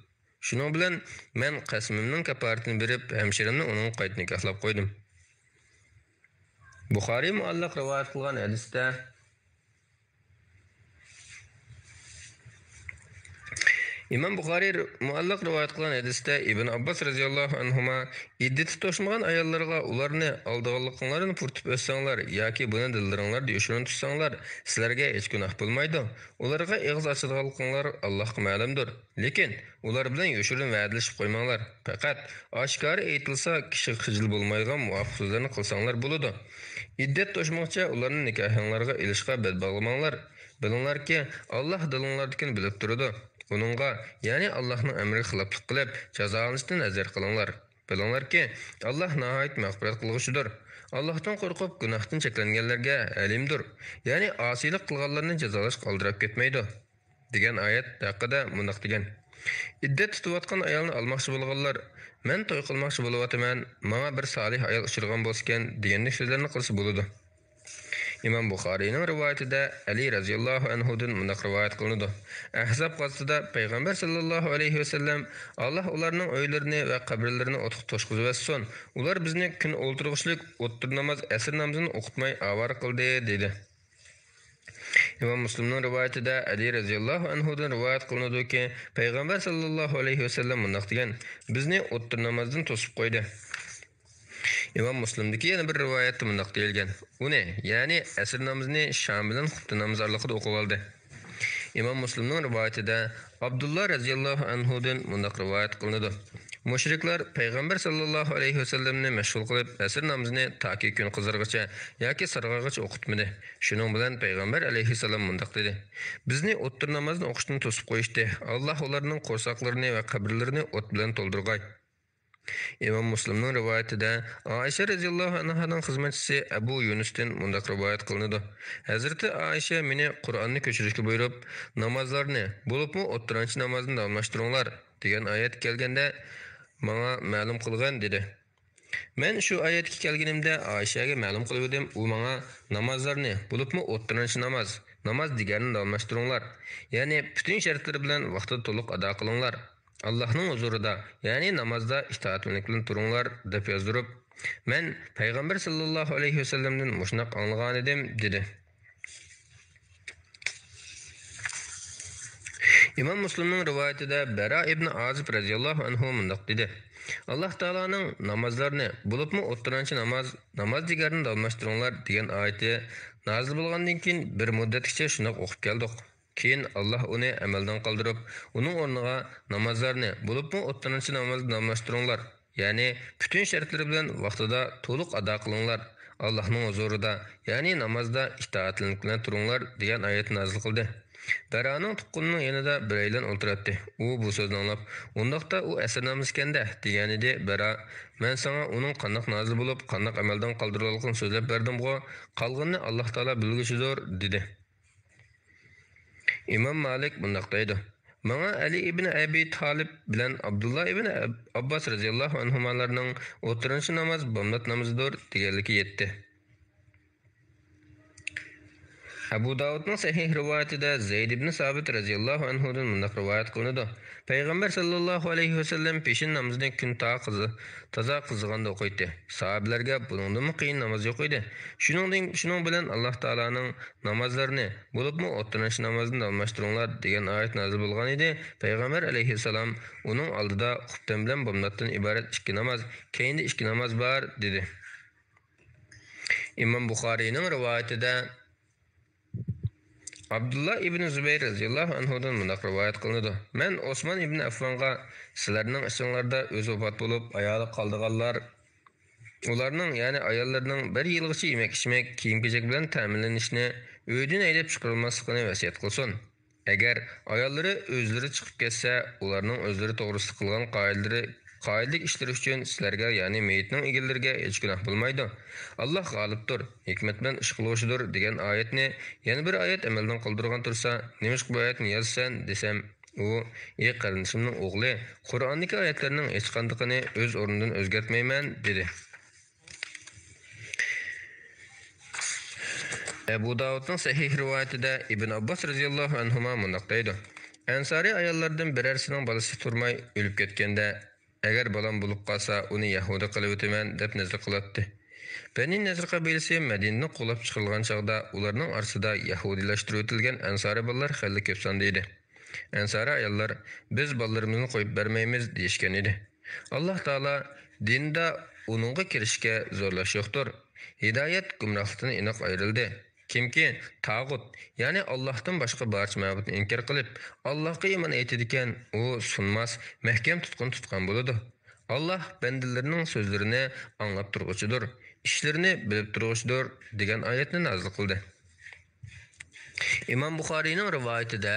شۇنىڭ بىلەن مەن قەسىمىمنىڭ كاپپارىتىنى بېرىپ، ھەمشىرەمنى ئۇنىڭغا قايتا نىكاھلاپ قويدۇم. بۇخارىي مۇئەللەق رىۋايەت قىلغان ھەدىستە، ئىمام بۇخارىي مۇئەللەق رىۋايەت قىلغان ھەدىستە ئىبن ئابباس رەزىياللاھۇ ئەنھۇما ئىددىتى توشمىغان ئاياللارغا ئۇلارنى ئالدىغانلىقىڭلارنى پۇرىتىپ ئۆتسەڭلار ياكى بۇنى دىللىرىڭلاردا يوشۇرۇن تۇتساڭلار، سىلەرگە ھېچ گۇناھ بولمايدۇ. ئۇلارغا ئېغىز ئاچىدىغانلىقىڭلار ئاللاھقا مەلۇمدۇر. لېكىن ئۇلار بىلەن يوشۇرۇن ۋەدىلىشىپ قويماڭلار. پەقەت ئاشكارا ئېيتىلسا، كىشىگە خىجىل بولمايدىغان مۇۋاپىق سۆزلەرنى قىلساڭلار بولىدۇ. ئىددەت توشمىغۇچە ئۇلارنى نىكاھىڭلارغا ئېلىشقا بەت باغلىماڭلار. بىلىڭلاركى، ئاللاھ دىلىڭلاردىكىنى بىلىپ تۇرىدۇ. ئۇنىڭغا، يەنى ئاللاھنىڭ ئەمرىگە خىلاپلىق قىلىپ جازالىنىشتىن ھەزەر قىلىڭلار. بىلىڭلاركى، ئاللاھ ناھايىتى مەغپىرەت قىلغۇچىدۇر. ئاللاھتىن قورقۇپ، گۇناھتىن چەكلەنگەنلەرگە ھەلىمدۇر. يەنى ئاسىيلىق قىلغانلارنى جازالاشقا ئالدىراپ كەتمەيدۇ. دېگەن ئايەت ھەققىدە مۇنداق دېگەن: ئىددەت تۇتۇۋاتقان ئايالنى ئالماقچى بولغانلار، مەن توي قىلماقچى بولۇۋاتىمەن، ماڭا بىر سالىھ ئايال ئۇچرىغان بولسىكەن، دېگەندەك سۆزلەرنى قىلسا بولىدۇ. ئىمام بۇخارىينىڭ رىۋايىتىدە ئەلى رەزىياللاھۇ ئەنھۇدىن مۇنداق رىۋايەت قىلىنىدۇ: ئەھزاب غازىتىدا پەيغەمبەر ساللاللاھۇ ئەلەيھى ۋەسەللەم، ئاللاھ ئۇلارنىڭ ئۆيلىرىنى ۋە قەبرىلىرىنى ئوتقا توشقۇزۇۋەتسۇن، ئۇلار بىزنى كۈن ئولتۇرغۇچىلىك ئوتتۇرا ناماز، ئەسىر نامىزىنى ئوقۇتماي ئاۋارە قىلدى، دېدى. ئىمام مۇسلىمنىڭ رىۋايىتىدە ئەلى رەزىياللاھۇ ئەنھۇدىن رىۋايەت قىلىنىدۇكى، پەيغەمبەر ساللاللاھۇ ئەلەيھى ۋەسەللەم مۇنداق دېگەن: بىزنى ئوتتۇرا نامازدىن توسۇپ قويدى. ئىمام مۇسلىمدىكى يەنە بىر رىۋايەتتە مۇنداق دېيىلگەن: ئۇنى، يەنى ئەسىر نامىزىنى شام بىلەن خۇپتە نامىزى ئارىلىقىدا ئوقۇۋالدى. ئىمام مۇسلىمنىڭ رىۋايىتىدە ئابدۇللا رەزىياللاھۇ ئەنھۇدىن مۇنداق رىۋايەت قىلىنىدۇ: مۇشرىكلار پەيغەمبەر ساللاللاھۇ ئەلەيھى ۋەسەللەمنى مەشغۇل قىلىپ، ئەسىر نامىزىنى تاكى كۈن قىزارغىچە ياكى سارغايغىچە ئوقۇتمىدى. شۇنىڭ بىلەن پەيغەمبەر ئەلەيھىسسالام مۇنداق دېدى: بىزنى ئوتتۇرا نامازنى ئوقۇشتىن توسۇپ قويۇشتى. ئاللاھ ئۇلارنىڭ قورساقلىرىنى ۋە قەبرىلىرىنى ئوت بىلەن تولدۇرغاي. ئىمام مۇسلىمنىڭ رىۋايىتىدە ئائىشە رەزىياللاھۇ ئەنھانىڭ خىزمەتچىسى ئەبۇ يۇنۇستىن مۇنداق رىۋايەت قىلىنىدۇ: ھەزرىتى ئائىشە مېنى قۇرئاننى كۆچۈرۈشكە بۇيرۇپ، نامازلارنى، بولۇپمۇ ئوتتۇرانچى نامازنى داۋاملاشتۇرۇڭلار، دېگەن ئايەت كەلگەندە، ماڭا مەلۇم قىلغىن، دېدى. مەن شۇ ئايەتكە كەلگىنىمدە ئائىشەگە مەلۇم قىلىۋىدىم، ئۇ ماڭا نامازلارنى، بولۇپمۇ ئوتتۇرانچى ناماز، ناماز دىگەرنى داۋاملاشتۇرۇڭلار، يەنى پۈتۈن شەرتلىرى بىلەن ۋاقتىدا تولۇق ئادا قىلىڭلار. ئاللاھنىڭ ھۇزۇرىدا، يەنى نامازدا ئىتائەتمەنلىك بىلەن تۇرۇڭلار، دەپ يازدۇرۇپ، مەن پەيغەمبەر ساللاللاھۇ ئەلەيھى ۋەسەللەمدىن مۇشۇنداق ئاڭلىغانىدىم، دېدى. ئىمام مۇسلىمنىڭ رىۋايىتىدە بەرا ئىبنى ئازىب رەزىياللاھۇ ئەنھۇ مۇنداق دېدى: ئاللاھ تائالانىڭ نامازلارنى، بولۇپمۇ ئوتتۇرانچى ناماز، ناماز دىگەرنى داۋاملاشتۇرۇڭلار، دېگەن ئايىتى نازىل بولغاندىن كېيىن بىر مۇددەتكىچە شۇنداق ئوقۇپ كەلدۇق. كېيىن ئاللاھ ئۇنى ئەمەلدىن قالدۇرۇپ، ئۇنىڭ ئورنىغا نامازلارنى، بولۇپمۇ ئوتتۇرانچى نامازنى داۋاملاشتۇرۇڭلار، يەنى پۈتۈن شەرتلىرى بىلەن ۋاقتىدا تولۇق ئادا قىلىڭلار، ئاللاھنىڭ ھۇزۇرىدا، يەنى نامازدا ئىتائەتلىك بىلەن تۇرۇڭلار، دېگەن ئايەتنى نازىل قىلدى. بەرانىڭ تۇغقىنىنىڭ يېنىدا بىرەيلەن ئولتۇراتتى. ئۇ بۇ سۆزنى ئاڭلاپ، ئۇنداقتا ئۇ ئەسىر نامىزى ئىكەندە، دېگەنىدى. بەرا، مەن ساڭا ئۇنىڭ قانداق نازىل بولۇپ، قانداق ئەمەلدىن قالدۇرۇلغانلىقىنى سۆزلەپ بەردىمغۇ، قالغىنىنى ئاللاھ تائالا بىلگۈچىدۇر، دېدى. ئىمام مالىك مۇنداق دەيدۇ: ماڭا ئەلى ئىبنى ئەبى تالىپ بىلەن ئابدۇللا ئىبنى ئەب-، ئابباس رەزىياللاھۇ ئەنھۇمالارنىڭ ئوتتۇرىنچى ناماز بامدات نامىزىدۇر دېگەنلىكى يەتتى. ئەبۇ داۋۇدنىڭ سەھىھ رىۋايىتىدە زەيد ئىبنى سابىت رەزىياللاھۇ ئەنھۇدىن مۇنداق رىۋايەت قىلىنىدۇ: پەيغەمبەر ساللاللاھۇ ئەلەيھى ۋەسەللەم پېشىن نامىزىنى كۈن تا قىزى-، تازا قىزىغاندا ئوقۇيتتى. ساھابىلەرگە بۇنىڭدىنمۇ قىيىن ناماز يوق ئىدى. شۇنىڭدىن، شۇنىڭ بىلەن ئاللاھ تائالانىڭ نامازلىرىنى، بولۇپمۇ ئوتتۇرىنچى نامازنى داۋاملاشتۇرۇڭلار، دېگەن ئايەت نازىل بولغانىدى. پەيغەمبەر ئەلەيھىسسالام ئۇنىڭ ئالدىدا خۇپتەن بىلەن بامداتتىن ئىبارەت ئىككى ناماز، كەينىدە ئىككى ناماز بار، دېدى. ئىمام بۇخارىينىڭ رىۋايىتىدە ئابدۇللا ئىبنى زۇبەير رەزىياللاھۇ ئەنھۇدىن مۇنداق رىۋايەت قىلىنىدۇ: مەن ئوسمان ئىبنى ئەففانغا، سىلەرنىڭ ئىچىڭلاردا ئۆزى ۋاپات بولۇپ، ئايالى قالىدىغانلار، ئۇلارنىڭ، يەنى ئاياللىرىنىڭ بىر يىلغىچە يېمەك-ئىچمەك، كىيىم-كېچەك بىلەن تەمىنلىنىشىنى، ئۆيدىن ھەيدەپ چىقىرىلماسلىقىنى ۋەسىيەت قىلسۇن. ئەگەر ئاياللىرى ئۆزلىرى چىقىپ كەتسە، ئۇلارنىڭ ئۆزلىرى توغرىسىدا قىلغان قائىدىلىرى، قائىدىلىك ئىشلىرى ئۈچۈن سىلەرگە، يەنى مېيىتنىڭ ئىگىلىرىگە ھېچ گۇناھ بولمايدۇ. ئاللاھ غالىبتۇر، ھېكمەت بىلەن ئىش قىلغۇچىدۇر، دېگەن ئايەتنى يەنە بىر ئايەت ئەمەلدىن قالدۇرغان تۇرسا، نېمىشقا بۇ ئايەتنى يازىسەن؟ دېسەم، ئۇ، ئى قېرىندىشىمنىڭ ئوغلى، قۇرئاندىكى ئايەتلەرنىڭ ھېچقاندىقىنى ئۆز ئورنىدىن ئۆزگەرتمەيمەن، دېدى. ئەبۇ داۋۇدنىڭ سەھىھ رىۋايىتىدە ئىبن ئابباس رەزىياللاھۇ ئەنھۇما مۇنداق دەيدۇ: ئەنسارىي ئاياللاردىن بىرەرسىنىڭ بالىسى تۇرماي ئۆلۈپ كەتكەندە، ئەگەر بالام بولۇپ قالسا، ئۇنى يەھۇدىي قىلىۋېتىمەن، دەپ نەزىر قىلاتتى. بەنى نەزىر قەبىلىسى مەدىنىدىن قوغلاپ چىقىرىلغان چاغدا، ئۇلارنىڭ ئارىسىدا يەھۇدىيلاشتۇرۇۋېتىلگەن ئەنسارىي بالىلار خېلى كۆپ ساندا ئىدى. ئەنسارىي ئاياللار، بىز بالىلىرىمىزنى قويۇپ بەرمەيمىز، دېيىشكەن ئىدى. ئاللاھ تائالا دىندا ئۇنىڭغا كىرىشكە زورلاش يوقتۇر. ھىدايەت گۇمراھلىقتىن ئېنىق ئايرىلدى. كىمكى تاغۇت، يەنى ئاللاھتىن باشقا بارچە مەبۇدنى ئىنكار قىلىپ، ئاللاھقا ئىمان ئېيتىدىكەن، ئۇ سۇنماس، مەھكەم تۇتقۇن تۇتقان بولىدۇ. ئاللاھ بەندىلىرىنىڭ سۆزلىرىنى ئاڭلاپ تۇرغۇچىدۇر، ئىشلىرىنى بىلىپ تۇرغۇچىدۇر، دېگەن ئايەتنى نازىل قىلدى. ئىمام بۇخارىينىڭ رىۋايىتىدە،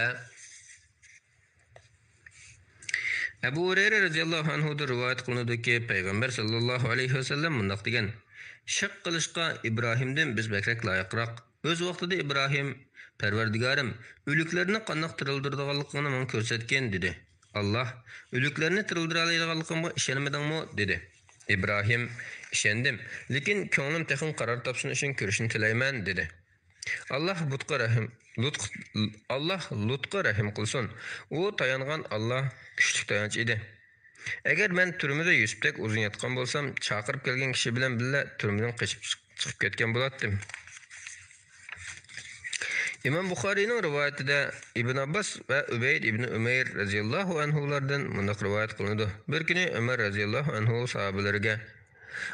ئەبۇ ھۇرەيرە رەزىياللاھۇ ئەنھۇدىن رىۋايەت قىلىنىدۇكى، پەيغەمبەر ساللاللاھۇ ئەلەيھى ۋەسەللەم مۇنداق دېگەن: «شەك قىلىشقا ئىبراھىمدىن بىز بەكرەك لايىقراق.» ئۆز ۋاقتىدا ئىبراھىم: «پەرۋەردىگارىم، ئۆلۈكلەرنى قانداق تىرىلدۇرىدىغانلىقىڭنى ماڭا كۆرسەتكىن» دېدى. ئاللاھ: «ئۆلۈكلەرنى تىرىلدۇرالايدىغانلىقىمغا ئىشەنمىدىڭمۇ؟» دېدى. ئىبراھىم: «ئىشەندىم، لېكىن كۆڭلۈم تېخىمۇ قارار تاپسۇن ئۈچۈن كۆرۈشنى تىلەيمەن» دېدى. ئاللاھ لۇتقا رەھىم، لۇتق، ئاللاھ لۇتقا رەھىم قىلسۇن. ئۇ تايانغان ئاللاھ كۈچلۈك تايانچ ئىدى. ئەگەر مەن تۈرمىدە يۈسۈپتەك ئۇزۇن ياتقان بولسام، چاقىرىپ كەلگەن كىشى بىلەن بىللە تۈرمىدىن قېچىپ چىق-، چىقىپ كەتكەن بولاتتىم. ئىمام بۇخارىينىڭ رىۋايىتىدە ئىبن ئابباس ۋە ئۇبەيد ئىبن ئۇمەير رەزىياللاھۇ ئەنھۇلاردىن مۇنداق رىۋايەت قىلىنىدۇ: بىر كۈنى ئۆمەر رەزىياللاھۇ ئەنھۇ ساھابىلىرىگە: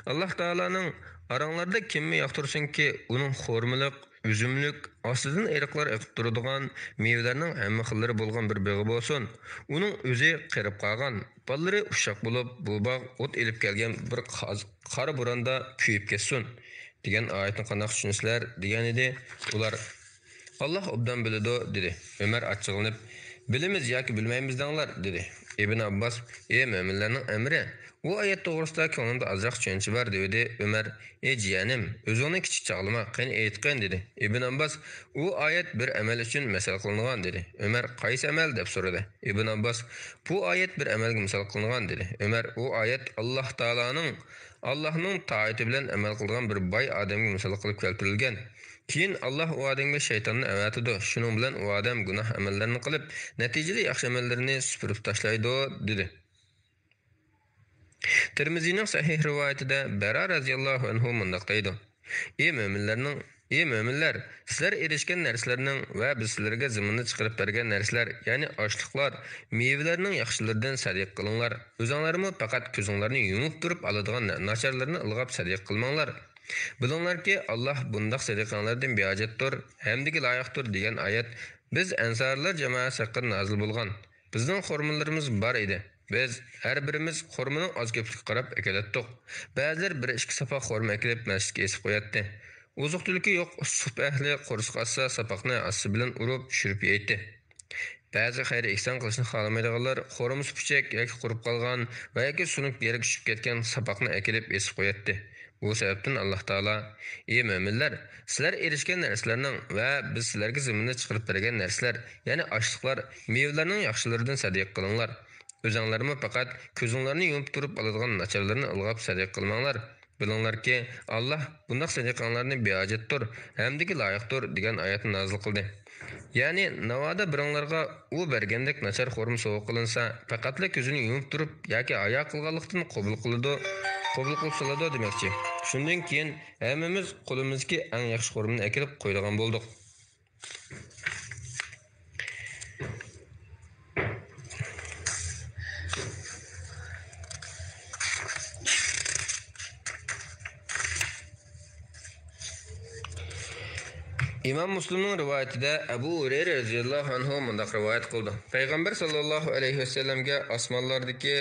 «ئاللاھ تائالانىڭ ئاراڭلاردا كىمنى ياقتۇرسۇنكى، ئۇنىڭ خورمىلىق، ئۈزۈملۈك، ئاستىدىن ئېرىقلار ئېقىپ تۇرىدىغان، مېۋىلەرنىڭ ھەممە خىللىرى بولغان بىر بېغى بولسۇن. ئۇنىڭ ئۆزى قېرىپ قالغان، بالىلىرى ئۇششاق بولۇپ، بۇ باغ ئوت ئېلىپ كەلگەن بىر قاز-، قارا بوراندا كۆيۈپ كەتسۇن» دېگەن ئايەتنى قانداق چۈشىنىسىلەر؟ دېگەنىدى. ئۇلار: «ئاللاھ ئوبدان بىلىدۇ» دېدى. ئۆمەر ئاچچىقلىنىپ: «بىلىمىز ياكى بىلمەيمىز دەڭلار» دېدى. ئىبن ئابباس: «ئى مۆمىنلەرنىڭ ئەمىرى، ئۇ ئايەت توغرىسىدا كۆڭلۈمدە ئازراق چۈشەنچە بار» دېدى. ئۆمەر: «ئى جىيەنىم، ئۆزۈڭنى كىچىك چاغلىما، قېنى ئېيتقىن» دېدى. ئىبن ئابباس: «ئۇ ئايەت بىر ئەمەل ئۈچۈن مەسەل قىلىنغان» دېدى. ئۆمەر: «قايسى ئەمەل؟» دەپ سورىدى. ئىبن ئابباس: «بۇ ئايەت بىر ئەمەلگە مىسال قىلىنغان» دېدى. ئۆمەر: «ئۇ ئايەت ئاللاھ تائالانىڭ، ئاللاھنىڭ تائىتى بىلەن ئەمەل قىلىدىغان بىر باي ئادەمگە مىسال قىلىپ كەلتۈرۈلگەن. كېيىن ئاللاھ ئۇ ئادەمگە شەيتاننى ئەۋەتىدۇ، شۇنىڭ بىلەن ئۇ ئادەم گۇناھ ئەمەللەرنى قىلىپ، نەتىجىدە ياخشى ئەمەللىرىنى سۈپۈرۈپ تاشلايدۇ» دېدى. تىرمىزىنىڭ سەھىھ رىۋايىتىدە بەرا رەزىياللاھۇ ئەنھۇ مۇنداق دەيدۇ: «ئى مۆمىنلەرنىڭ، ئى مۆمىنلەر، سىلەر ئېرىشكەن نەرسىلەرنىڭ ۋە بىز سىلەرگە زېمىندا چىقىرىپ بەرگەن نەرسىلەر، يەنى ئاشلىقلار، مېۋىلەرنىڭ ياخشىلىرىدىن سەدىقە قىلىڭلار. ئۆزۈڭلارمۇ پەقەت كۆزۈڭلارنى يۇمۇپ تۇرۇپ ئالىدىغان ناچارلىرىنى ئىلغاپ سەدىقە قىلماڭلار. بىلىڭلاركى، ئاللاھ بۇنداق سەدىقەڭلاردىن بىھاجەتتۇر، ھەمدىگە لايىقتۇر» دېگەن ئايەت بىز ئەنسارلار جامائەسى ھەققىدە نازىل بولغان. بىزنىڭ خورمىلىرىمىز بار ئىدى. بىز ھەر بىرىمىز خورمىنىڭ ئاز-كۆپلۈكىگە قاراپ ئەكېلەتتۇق. بەزىلەر بىر ئىككى ساپاق خورما ئەكېلىپ مەسچىتكە ئېسىپ قوياتتى. ئوزۇق-تۈلۈكى يوق سۇپ ئەھلى قورسىقى ئاچسا ساپاقنى ھاسىسى بىلەن ئۇرۇپ، چۈشۈرۈپ يەيتتى. بەزى خەير-ئېھسان قىلىشنى خالىمايدىغانلار خورما سۇپىچەك ياكى قۇرۇپ قالغان ۋە ياكى سۇنۇپ يەرگە چۈشۈپ كەتكەن ساپاقنى ئەكېلىپ ئېسىپ قوياتتى. بۇ سەۋەبتىن ئاللاھ تائالا: «ئى مۆمىنلەر، سىلەر ئېرىشكەن نەرسىلەرنىڭ ۋە بىز سىلەرگە زېمىندا چىقىرىپ بەرگەن نەرسىلەر، يەنى ئاشلىقلار، مېۋىلەرنىڭ ياخشىلىرىدىن سەدىقە قىلىڭلار. ئۆزەڭلارمۇ پەقەت كۆزۈڭلارنى يۇمۇپ تۇرۇپ ئالىدىغان ناچارلىرىنى ئىلغاپ سەدىقە قىلماڭلار. بىلىڭلاركى، ئاللاھ بۇنداق سەدىقەڭلارنى بىھاجەتتۇر، ھەمدىگە لايىقتۇر» دېگەن ئايەتنى نازىل قىلدى. يەنى، ناۋادا بىرىڭلارغا ئۇ بەرگەندەك ناچار خورما سوۋغا قىلىنسا، پەقەتلا كۆزىنى يۇمۇپ تۇرۇپ ياكى ھايا قىلغانلىقتىن قوبۇل قىلىدۇ، قوبۇل قىلىپ سالىدۇ دېمەكچى. شۇندىن كېيىن ھەممىمىز قولىمىزدىكى ئەڭ ياخشى خورمىنى ئەكېلىپ قويىدىغان بولدۇق. ئىمام مۇسلىمنىڭ رىۋايىتىدە ئەبۇ ھۇرەيرە رەزىياللاھۇ ئەنھۇ مۇنداق رىۋايەت قىلىدۇ: پەيغەمبەر ساللاللاھۇ ئەلەيھى ۋەسەللەمگە ئاسمانلاردىكى،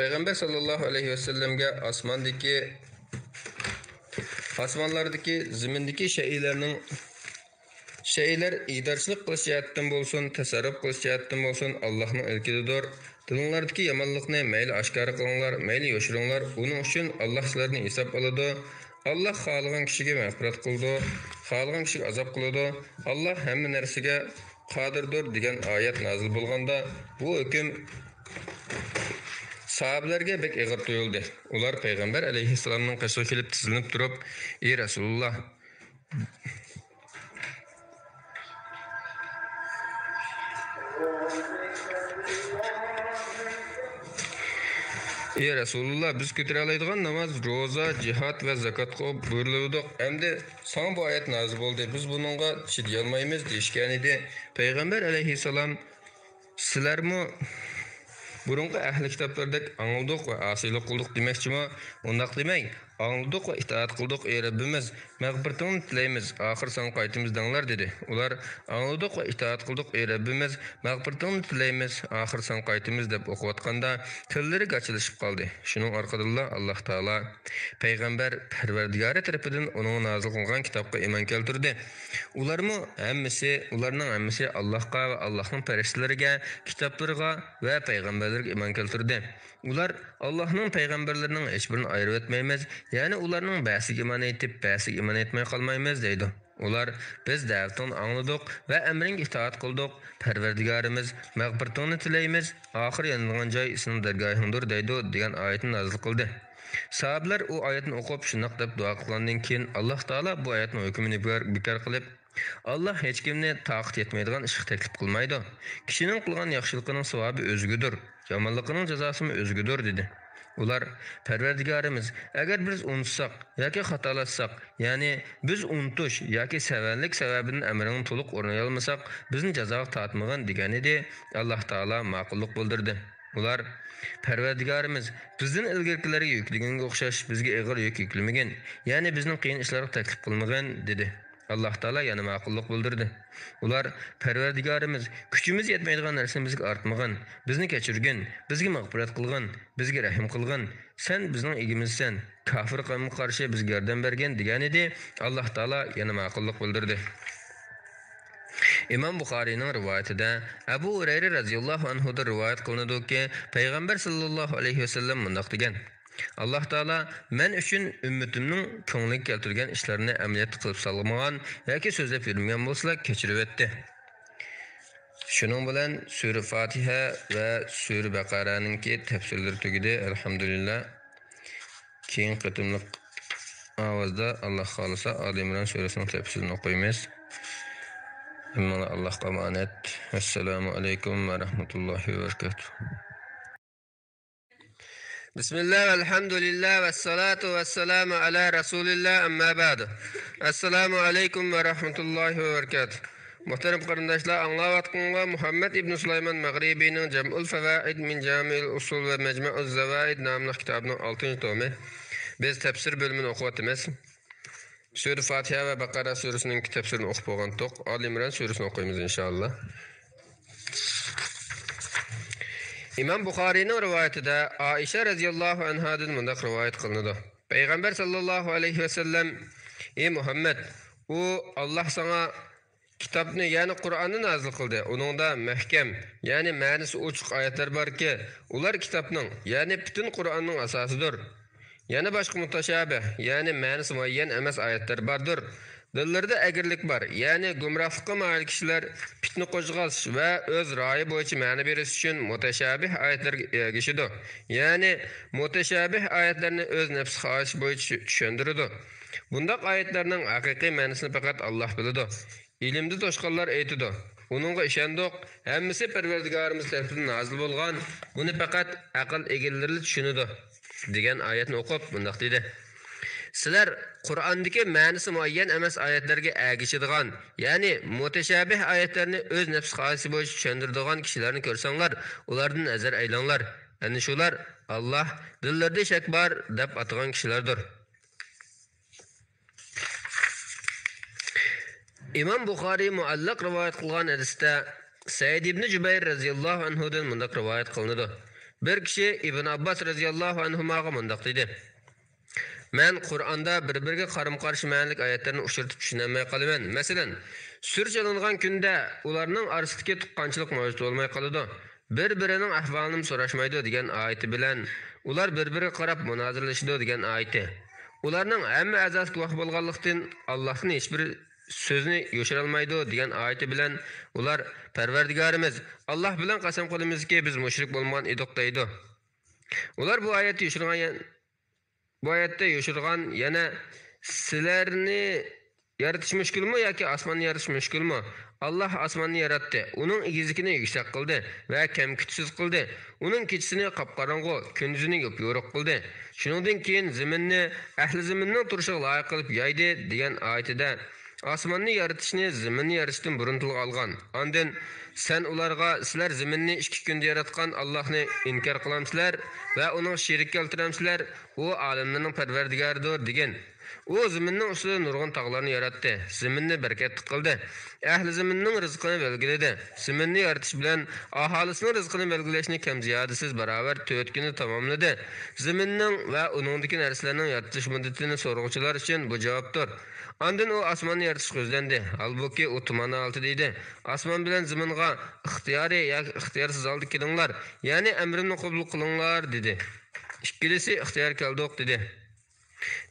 پەيغەمبەر ساللاللاھۇ ئەلەيھى ۋەسەللەمگە ئاسماندىكى، ئاسمانلاردىكى، زېمىندىكى شەيئىلەرنىڭ، شەيئىلەر ئىگىدارچىلىق قىلىش جەھەتتىن بولسۇن، تەسەررۇپ قىلىش جەھەتتىن بولسۇن، ئاللاھنىڭ ئىلكىدىدۇر. دىلىڭلاردىكى يامانلىقنى مەيلى ئاشكارا قىلىڭلار، مەيلى يوشۇرۇڭلار، ئۇنىڭ ئۈچۈن ئاللاھ سىلەردىن ھېساب ئالىدۇ. ئاللاھ خالىغان كىشىگە مەغپىرەت قىلىدۇ، خالىغان كىشىگە ئازاب قىلىدۇ. ئاللاھ ھەممە نەرسىگە قادىردۇر دېگەن ئايەت نازىل بولغاندا، بۇ ھۆكۈم ساھابىلەرگە بەك ئېغىر تۇيۇلدى. ئۇلار پەيغەمبەر ئەلەيھىسسالامنىڭ قېشىغا كېلىپ تىزلىنىپ تۇرۇپ: «ئى رەسۇلۇللاھ! ئى رەسۇلۇللاھ، بىز كۆتۈرەلەيدىغان ناماز، روزا، جىھاد ۋە زاكاتقا بۇيرۇلۇۋىدۇق. ئەمدى ساڭا بۇ ئايەت نازىل بولدى، بىز بۇنىڭغا چىدىيالمايمىز» دېيىشكەنىدى. پەيغەمبەر ئەلەيھىسسالام: «سىلەرمۇ بۇرۇنقى ئەھلى كىتابلاردەك ئاڭلىدۇق ۋە ئاسىيلىق قىلدۇق دېمەكچىمۇ؟» ئۇنداق دېمەي، «ئاڭلىدۇق ۋە ئىتائەت قىلدۇق، ئەي رەببىمىز، مەغپىرىتىڭنى تىلەيمىز، ئاخىر ساڭا قايتىمىز» دەڭلار، دېدى. ئۇلار: «ئاڭلىدۇق ۋە ئىتائەت قىلدۇق، ئەي رەببىمىز، مەغپىرىتىڭنى تىلەيمىز، ئاخىر ساڭا قايتىمىز» دەپ ئوقۇۋاتقاندا، تىللىرى گاچىلىشىپ قالدى. شۇنىڭ ئارقىدىنلا ئاللاھ تائالا پەيغەمبەر پەرۋەردىگارى تەرىپىدىن ئۇنىڭغا نازىل قىلغان كىتابقا ئىمان كەلتۈردى. ئۇلارمۇ ھەممىسى، ئۇلارنىڭ ھەممىسى ئاللاھقا ۋە ئاللاھنىڭ پەرىشتىلىرىگە، كىتابلىرىغا ۋە پەيغەمبەرلىرىگە ئىمان كەلتۈردى. ئۇلار: «ئاللاھنىڭ پەيغەمبەرلىرىنىڭ ھېچبىرىنى ئايرىۋەتمەيمىز، يەنى ئۇلارنىڭ بەزىسىگە ئىمان ئېيتىپ، بەزىسىگە ئىمان ئېيتماي قالمايمىز» دەيدۇ. ئۇلار: «بىز دەۋىتىڭنى ئاڭلىدۇق ۋە ئەمرىڭگە ئىتائەت قىلدۇق. پەرۋەردىگارىمىز، مەغپىرىتىڭنى تىلەيمىز، ئاخىر يانىدىغان جاي سېنىڭ دەرگاھىڭدۇر» دەيدۇ، دېگەن ئايەتنى نازىل قىلدى. ساھابىلەر ئۇ ئايەتنى ئوقۇپ، شۇنداق دەپ دۇئا قىلغاندىن كېيىن، ئاللاھ تائالا بۇ ئايەتنىڭ ھۆكمىنى بىكار، بىكار قىلىپ، «ئاللاھ ھېچكىمنى تاقىتى يەتمەيدىغان ئىشقا تەكلىپ قىلمايدۇ. كىشىنىڭ قىلغان ياخشىلىقىنىڭ ساۋابى ئۆزىگىدۇر، يامانلىقىنىڭ جازاسىمۇ ئۆزىگىدۇر» دېدى. ئۇلار: «پەرۋەردىگارىمىز، ئەگەر بىز ئۇنتۇساق ياكى خاتالاشساق، يەنى بىز ئۇنتۇش ياكى سەۋەنلىك سەۋەبىدىن ئەمرىڭنى تولۇق ئورنىيالمىساق، بىزنى جازاغا تارتمىغىن» دېگەنىدى. ئاللاھ تائالا ماقۇللۇق بىلدۈردى. ئۇلار: «پەرۋەردىگارىمىز، بىزدىن ئىلگىرىكىلەرگە يۈكلىگەنگە ئوخشاش بىزگە ئېغىر يۈك يۈكلىمىگىن، يەنى بىزنى قىيىن ئىشلارغا تەكلىپ قىلمىغىن» دېدى. ئاللاھ تائالا يەنە ماقۇللۇق بىلدۈردى. ئۇلار: «پەرۋەردىگارىمىز، كۈچىمىز يەتمەيدىغان نەرسىنى بىزگە ئارتمىغىن، بىزنى كەچۈرگىن، بىزگە مەغپىرەت قىلغىن، بىزگە رەھىم قىلغىن، سەن بىزنىڭ ئىگىمىزسەن، كاپىر قەۋمگە قارشى بىزگە ياردەم بەرگىن» دېگەنىدى. ئاللاھ تائالا يەنە ماقۇللۇق بىلدۈردى. ئىمام بۇخارىينىڭ رىۋايىتىدە ئەبۇ ھۇرەيرە رەزىياللاھۇ ئەنھۇدىن رىۋايەت قىلىنىدۇكى، پەيغەمبەر ساللاللاھۇ ئەلەيھى ۋەسەللەم مۇنداق دېگەن: «ئاللاھ تائالا مەن ئۈچۈن ئۈممىتىمنىڭ كۆڭلىگە كەلتۈرگەن ئىشلارنى ئەمەلىيەتتە قىلىپ سالمىغان ياكى سۆزلەپ يۈرمىگەن بولسىلا كەچۈرۈۋەتتى.» شۇنىڭ بىلەن سۈرە فاتىھە ۋە سۈرە بەقەرەنىڭكى تەپسىرلىرى تۈگىدى، ئەلھەمدۇلىللا. كېيىنكى قېتىملىق ئاۋازدا، ئاللاھ خالىسا، ئالى ئىمران سۈرىسىنىڭ تەپسىرىنى ئوقۇيمىز. ھەممىڭلار ئاللاھقا ئامانەت. ۋەسسالامۇ ئەلەيكۇم ۋە رەھمەتۇللاھى ۋە بەرىكاتۇھ. بىسمىللا، ۋەلھەمدۇلىللا، ۋەسسالاتۇ ۋەسسالامۇ ئەلا رەسۇلىللا، ئەمما بەئدۇ. ئەسسالامۇ ئەلەيكۇم ۋە رەھمەتۇللاھى ۋە بەرىكاتۇھ. مۇھتەرەم قېرىنداشلار، ئاڭلاۋاتقىنىڭلار مۇھەممەد ئىبن سۇلايمان مەغرىبىنىڭ جەمئۇل فەۋائىد مىن جامىئىل ئۇسۇل ۋە مەجمەئۇز زەۋائىد ناملىق كىتابىنىڭ ئالتىنچى تومى. بىز تەپسىر بۆلۈمىنى ئوقۇۋاتىمىز. سۈرە فاتىھە ۋە بەقەرە سۈرىسىنىڭ تەپسىرىنى ئوقۇپ بولغانتۇق. ئالى ئىمران سۈرىسىنى ئوقۇيمىز، ئىنشائاللا. ئىمام بۇخارىينىڭ رىۋايىتىدە ئائىشە رەزىياللاھۇ ئەنھادىن مۇنداق رىۋايەت قىلىنىدۇ. پەيغەمبەر ساللاللاھۇ ئەلەيھى ۋەسەللەم: «ئى مۇھەممەد، ئۇ، ئاللاھ ساڭا كىتابنى، يەنى قۇرئاننى نازىل قىلدى. ئۇنىڭدا مەھكەم، يەنى مەنىسى ئوچۇق ئايەتلەر باركى، ئۇلار كىتابنىڭ، يەنى پۈتۈن قۇرئاننىڭ ئاساسىدۇر. يەنە باشقا مۇتەشابىھ، يەنى مەنىسى مۇئەييەن ئەمەس ئايەتلەر باردۇر. دىللىرىدا ئەگرىلىك بار، يەنى گۇمراھلىققا مايىل كىشىلەر پىتنە قوزغاش ۋە ئۆز رايى بويىچە مەنە بېرىش ئۈچۈن مۇتەشابىھ ئايەتلەرگە ئەگىشىدۇ، يەنى مۇتەشابىھ ئايەتلەرنى ئۆز نەپسى خاھىشى بويىچە چۈشەندۈرىدۇ. بۇنداق ئايەتلەرنىڭ ھەقىقىي مەنىسىنى پەقەت ئاللاھ بىلىدۇ. ئىلىمدە توشقانلار ئېيتىدۇ، ئۇنىڭغا ئىشەندۇق، ھەممىسى پەرۋەردىگارىمىز تەرىپىدىن نازىل بولغان، بۇنى پەقەت ئەقىل ئىگىلىرىلا چۈشىنىدۇ» دېگەن ئايەتنى ئوقۇپ مۇنداق دېدى: «سىلەر قۇرئاندىكى مەنىسى مۇئەييەن ئەمەس ئايەتلەرگە ئەگىشىدىغان، يەنى مۇتەشابىھ ئايەتلەرنى ئۆز نەپسى خاھىشى بويىچە چۈشەندۈرىدىغان كىشىلەرنى كۆرسەڭلار، ئۇلاردىن نەزەر ئەيلەڭلار. ئەنە شۇلار ئاللاھ دىللىرىدا شەك بار دەپ ئاتىغان كىشىلەردۇر.» ئىمام بۇخارىي مۇئەللەق رىۋايەت قىلغان ھەدىستە سەئىد ئىبنى جۇبەير رەزىياللاھۇ ئەنھۇدىن مۇنداق رىۋايەت قىلىنىدۇ. بىر كىشى ئىبن ئابباس رەزىياللاھۇ ئەنھۇماغا مۇنداق دېدى: «مەن قۇرئاندا بىر-بىرىگە قارىمۇ-قارشى مەنىلىك ئايەتلەرنى ئۇچرىتىپ چۈشىنەلمەي قالىمەن. مەسىلەن، سۈر چېلىنغان كۈندە ئۇلارنىڭ ئارىسىدىكى تۇغقانچىلىق مەۋجۇت بولماي قالىدۇ. بىر-بىرىنىڭ ئەھۋالىنىمۇ سوراشمايدۇ» دېگەن ئايىتى بىلەن، «ئۇلار بىر-بىرىگە قاراپ مۇنازىرىلىشىدۇ» دېگەن ئايىتى، «ئۇلارنىڭ ھەممە ئەزاسى گۇۋاھ بولغانلىقتىن، ئاللاھتىن ھېچبىر سۆزنى يوشۇرالمايدۇ» دېگەن ئايىتى بىلەن، ئۇلار، «پەرۋەردىگارىمىز، ئاللاھ بىلەن قەسەم قىلىمىزكى، بىز مۇشرىك بولمىغان ئىدۇق» دەيدۇ. ئۇلار بۇ ئايەتتە يوشۇرغان يە-، بۇ ئايەتتە يوشۇرغان يەنە، «سىلەرنى يارىتىش مۈشكۈلمۇ ياكى ئاسماننى يارىتىش مۈشكۈلمۇ؟ ئاللاھ ئاسماننى ياراتتى، ئۇنىڭ ئېگىزلىكىنى يۈكسەك قىلدى ۋە كەم-كۈتسىز قىلدى. ئۇنىڭ كېچىسىنى قاپقاراڭغۇ، كۈندۈزىنى يوپيورۇق قىلدى. شۇنىڭدىن كېيىن زېمىننى ئەھلى زېمىننىڭ تۇرۇشىغا لايىق قىلىپ يايدى» دېگەن ئايىتىدە، ئاسماننى يارىتىشنى زېمىننى يارىتىشتىن بۇرۇن تىلغا ئالغان. ئاندىن سەن ئۇلارغا، سىلەر زېمىننى ئىككى كۈندە ياراتقان ئاللاھنى ئىنكار قىلامسىلەر ۋە ئۇنىڭغا شېرىك كەلتۈرەمسىلەر؟ ئۇ ئالەملەرنىڭ پەرۋەردىگارىدۇر، دېگىن. ئۇ زېمىننىڭ ئۈستىدە نۇرغۇن تاغلارنى ياراتتى، زېمىننى بەرىكەتلىك قىلدى، ئەھلى زېمىننىڭ رىزقىنى بەلگىلىدى. زېمىننى يارىتىش بىلەن ئاھالىسىنىڭ رىزقىنى بەلگىلەشنى كەم زىيادىسىز باراۋەر تۆت كۈندە تاماملىدى. زېمىننىڭ ۋە ئۇنىڭدىكى نەرسىلەرنىڭ يارىتىلىش مۇددىتىنى سورىغۇچىلار ئۈچۈن بۇ جاۋابتۇر. ئاندىن ئۇ ئاسماننى يارىتىشقا يۈزلەندى، ھالبۇكى، ئۇ تۇمان ھالىتىدە ئىدى. ئاسمان بىلەن زېمىنغا ئىختىيارىي ياكى ئىختىيارسىز ھالدا كېلىڭلار، يەنى ئەمرىمنى قوبۇل قىلىڭلار، دېدى. ئىككىلىسى ئىختىيار كەلدۇق، دېدى.